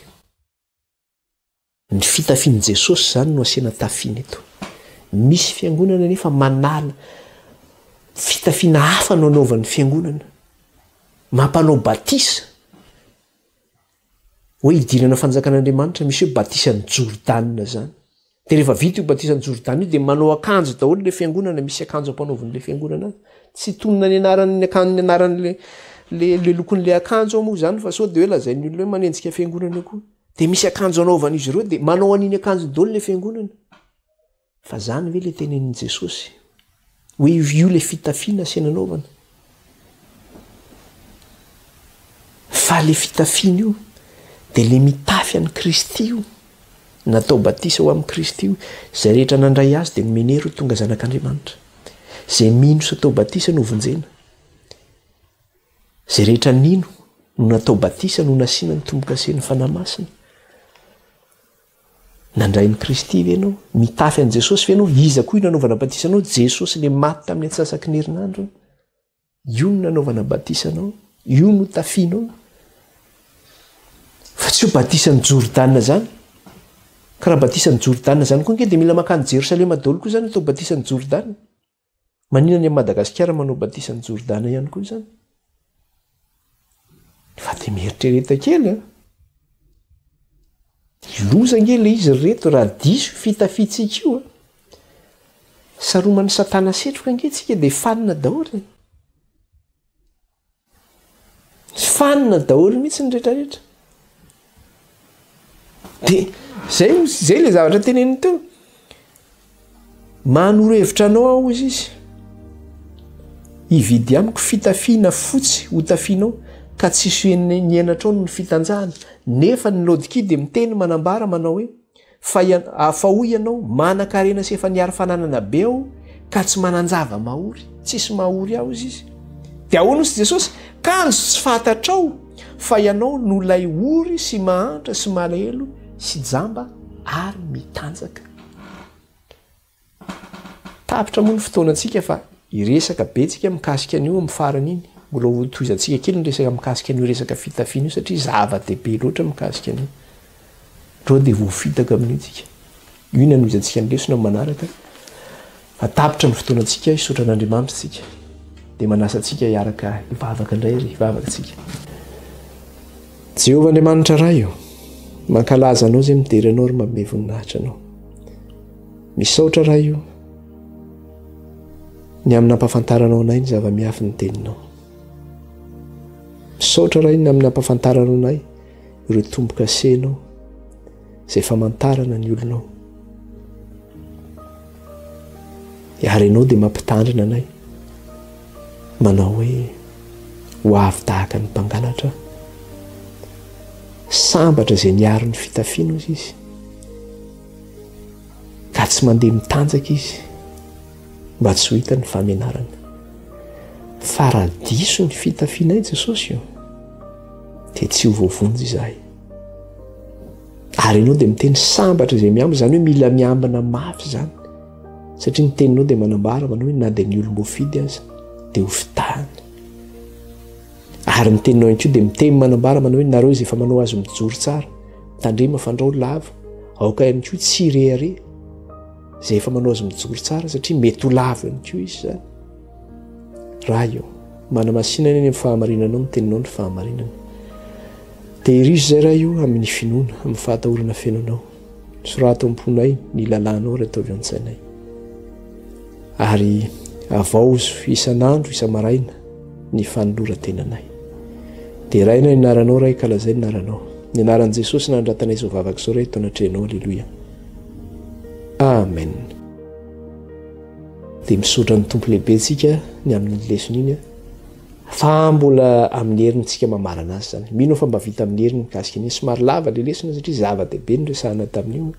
Ny fitafian'i Jesosy izany no asiana tafiana eto. Misy fiangonana anefa manala fitafiana hafa no anaovan'ny fiangonana. Mampanao batisa. Hoe hidirana fanjakan'Andriamanitra, misy hoe batisan'i Jordana izany. Dia rehefa vita io batisan'i Jordana io dia manao akanjo daholo ilay fiangonana, misy akanjo ampanaovin'ilay fiangonana azy. Tsy tonona ny anaran'ny akanjo ny anaran'ilay le le lokon'ilay akanjo ao moa izany fa sao dia hoe lazain'ny olona hoe manenjika fiangonana koa. Dia misy akanjo anaovan'izy ireo dia manao an'iny akanjo daholo ilay fiangonana. Fa zany ve le tenenin'i Jesosy? Hoe io le fitafiana asiana anaovana? Fa le fitafiana io de le mitafy an'i Kristy io, natao batisa ho amin'i Kristy io, izay rehetra nandray azy de nomeny hery ho tonga zanak'Andriamanitra. Izay mino sy atao batisa no vonjena. Izay rehetra nino no natao batisa no nasiana ny tombo-kasen'ny Fanahy Masina. Nandray an'i Kristy ve ianao? Nitafy an'i Jesosy ve ianao? Iza koa io nanaovana batisa anao? Jesosy ilay maty tamin'ny antsasaky ny herinandro. Io no nanaovana batisa anao, io no tafianao. Fa tsy io batisan'i Jordana izany. Ka raha batisan'i Jordana izany koa ange dia mila mankany Jerosalema daholo koa izany atao batisan'i Jordana. Maninona any Madagasikara manao batisan'i Jordana ihany koa izany? Fa dia mieritrereta kely an. Loza ange ilay izy ry reto raha diso io fitafiantsika io a. Saroman'i Satana setroka ange tsika dia fanina daholo e. Fanina daholo mihitsy ny rehetrarehetra. Dia zay zay ilay zavatra teneniny teo. Manoro hevitra anao aho hozy izy. Hividy amiko fitafiana fotsy ho tafianao ka tsy hisy ny henatrao noho ny fitanjahana. Nefa ny Laodikia dia miteny manambara manao hoe, Fa fa hoy ianao, manan-karena sy efa niary fananana be aho ka tsy manan-java-mahory. Tsisy mahory ahy hozy izy. Dia ahoana hozy Jesosy? Kanjo tsy fantatrao fa ianao no ilay ory sy mahantra sy malahelo sy jamba ary mitanjaka. Tapitra moa ny fotoanantsika fa hiresaka be tsika mikasika an'io amin'ny farany iny. Mbola ho tohizantsika kely ny resaka mikasika an'io resaka fitafiana io satria zava-dehibe loatra mikasika an'io. Ndreo dia voafitaka amin'io tsika. Io ny hanohizantsika ny lesona amin'ny manaraka. Fa tapitra ny fotoanantsika, hisaotra an'Andriamanitra tsika. Dia manasa antsika hiaraka hivavaka indray ary hivavaka tsika. Jehovah Andriamanitra Ray o, mankalaza Anao izay midera Anao ary manome voninahitra Anao. Misaotra Ray o, ny amin'ny nampahafantaranao anay ny zava-miafin'ny Teninao. Misaotra Ray ny amin'ny nampahafantaranao anay ireo tombo-kasenao izay famantarana ny olonao. Ary Ianao dia mampitandrina anay manao hoe ho avy tahaka ny mpangalatra aho. Sambatra izay niaro ny fitafiana hozy izy. Ka tsy mandeha mitanjaka izy mba tsy ho hita ny famenarana. Fa raha diso ny fitafianay Jesosy io, dia tsy ho voavonjy izahay. Ary ianao dia miteny sambatra izay miambina, izany hoe mila miambina mafy izany. Satria ny teninao dia manambara manao hoe na dia ny olom-boafidy aza dia ho fitahana. Ary ny teninao ihany koa dia miteny manambara manao hoe nareo izay efa manao azy mijoro tsara, tandrema fandrao lava, aoka ihany koa tsy hirehareha izay efa manao azy mijoro tsara satria mety ho lavo ihany koa izy izany. Ray ô, manamasina ny any amin'ny fahamarinanao ny teninao ny fahamarinana. Tehirizo izay Ray o amin'ny finoana, amin'ny fahatahorana feno anao. Sorato am-ponay ny lalànao ary ataovy an-tsainay. Ary avaozo isan'andro isa-maraina ny fanoloran-tenanay. Deraina ny anaranao Ray ka lazaina ny anaranao. Ny anaran'i Jesosy nandratanay izao vavaka izao Ray eto anatrehanao. Aleloia. Amen. Dia misaotra ny Tompo lehibe tsika ny amin'iny lesona iny fa mbola amin'ny heriny tsika mamarana azy izany. Mino aho fa mba vita amin'ny heriny mikasika an'iny. Somary lava ilay lesona satria zava-dehibe no resahana tamin'io.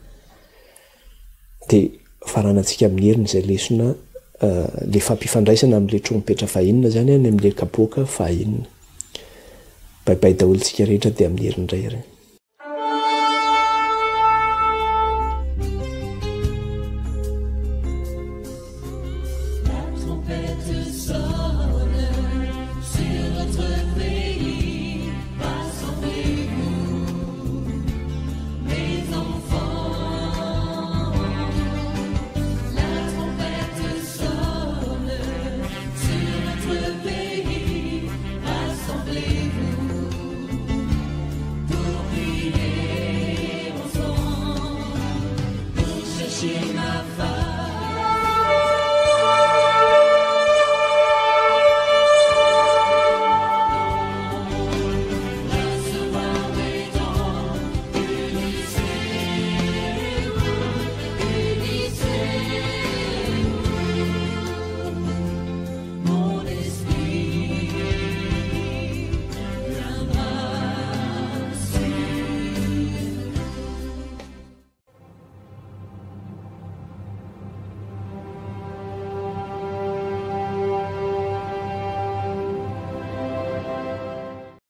Dia faranantsika amin'ny heriny izay lesona ilay fampifandraisana amin'ilay trompetra fahenina izany any amin'ilay kapoaka fahenina. Bye bye daholo tsika rehetra dia amin'ny heriny indray ary.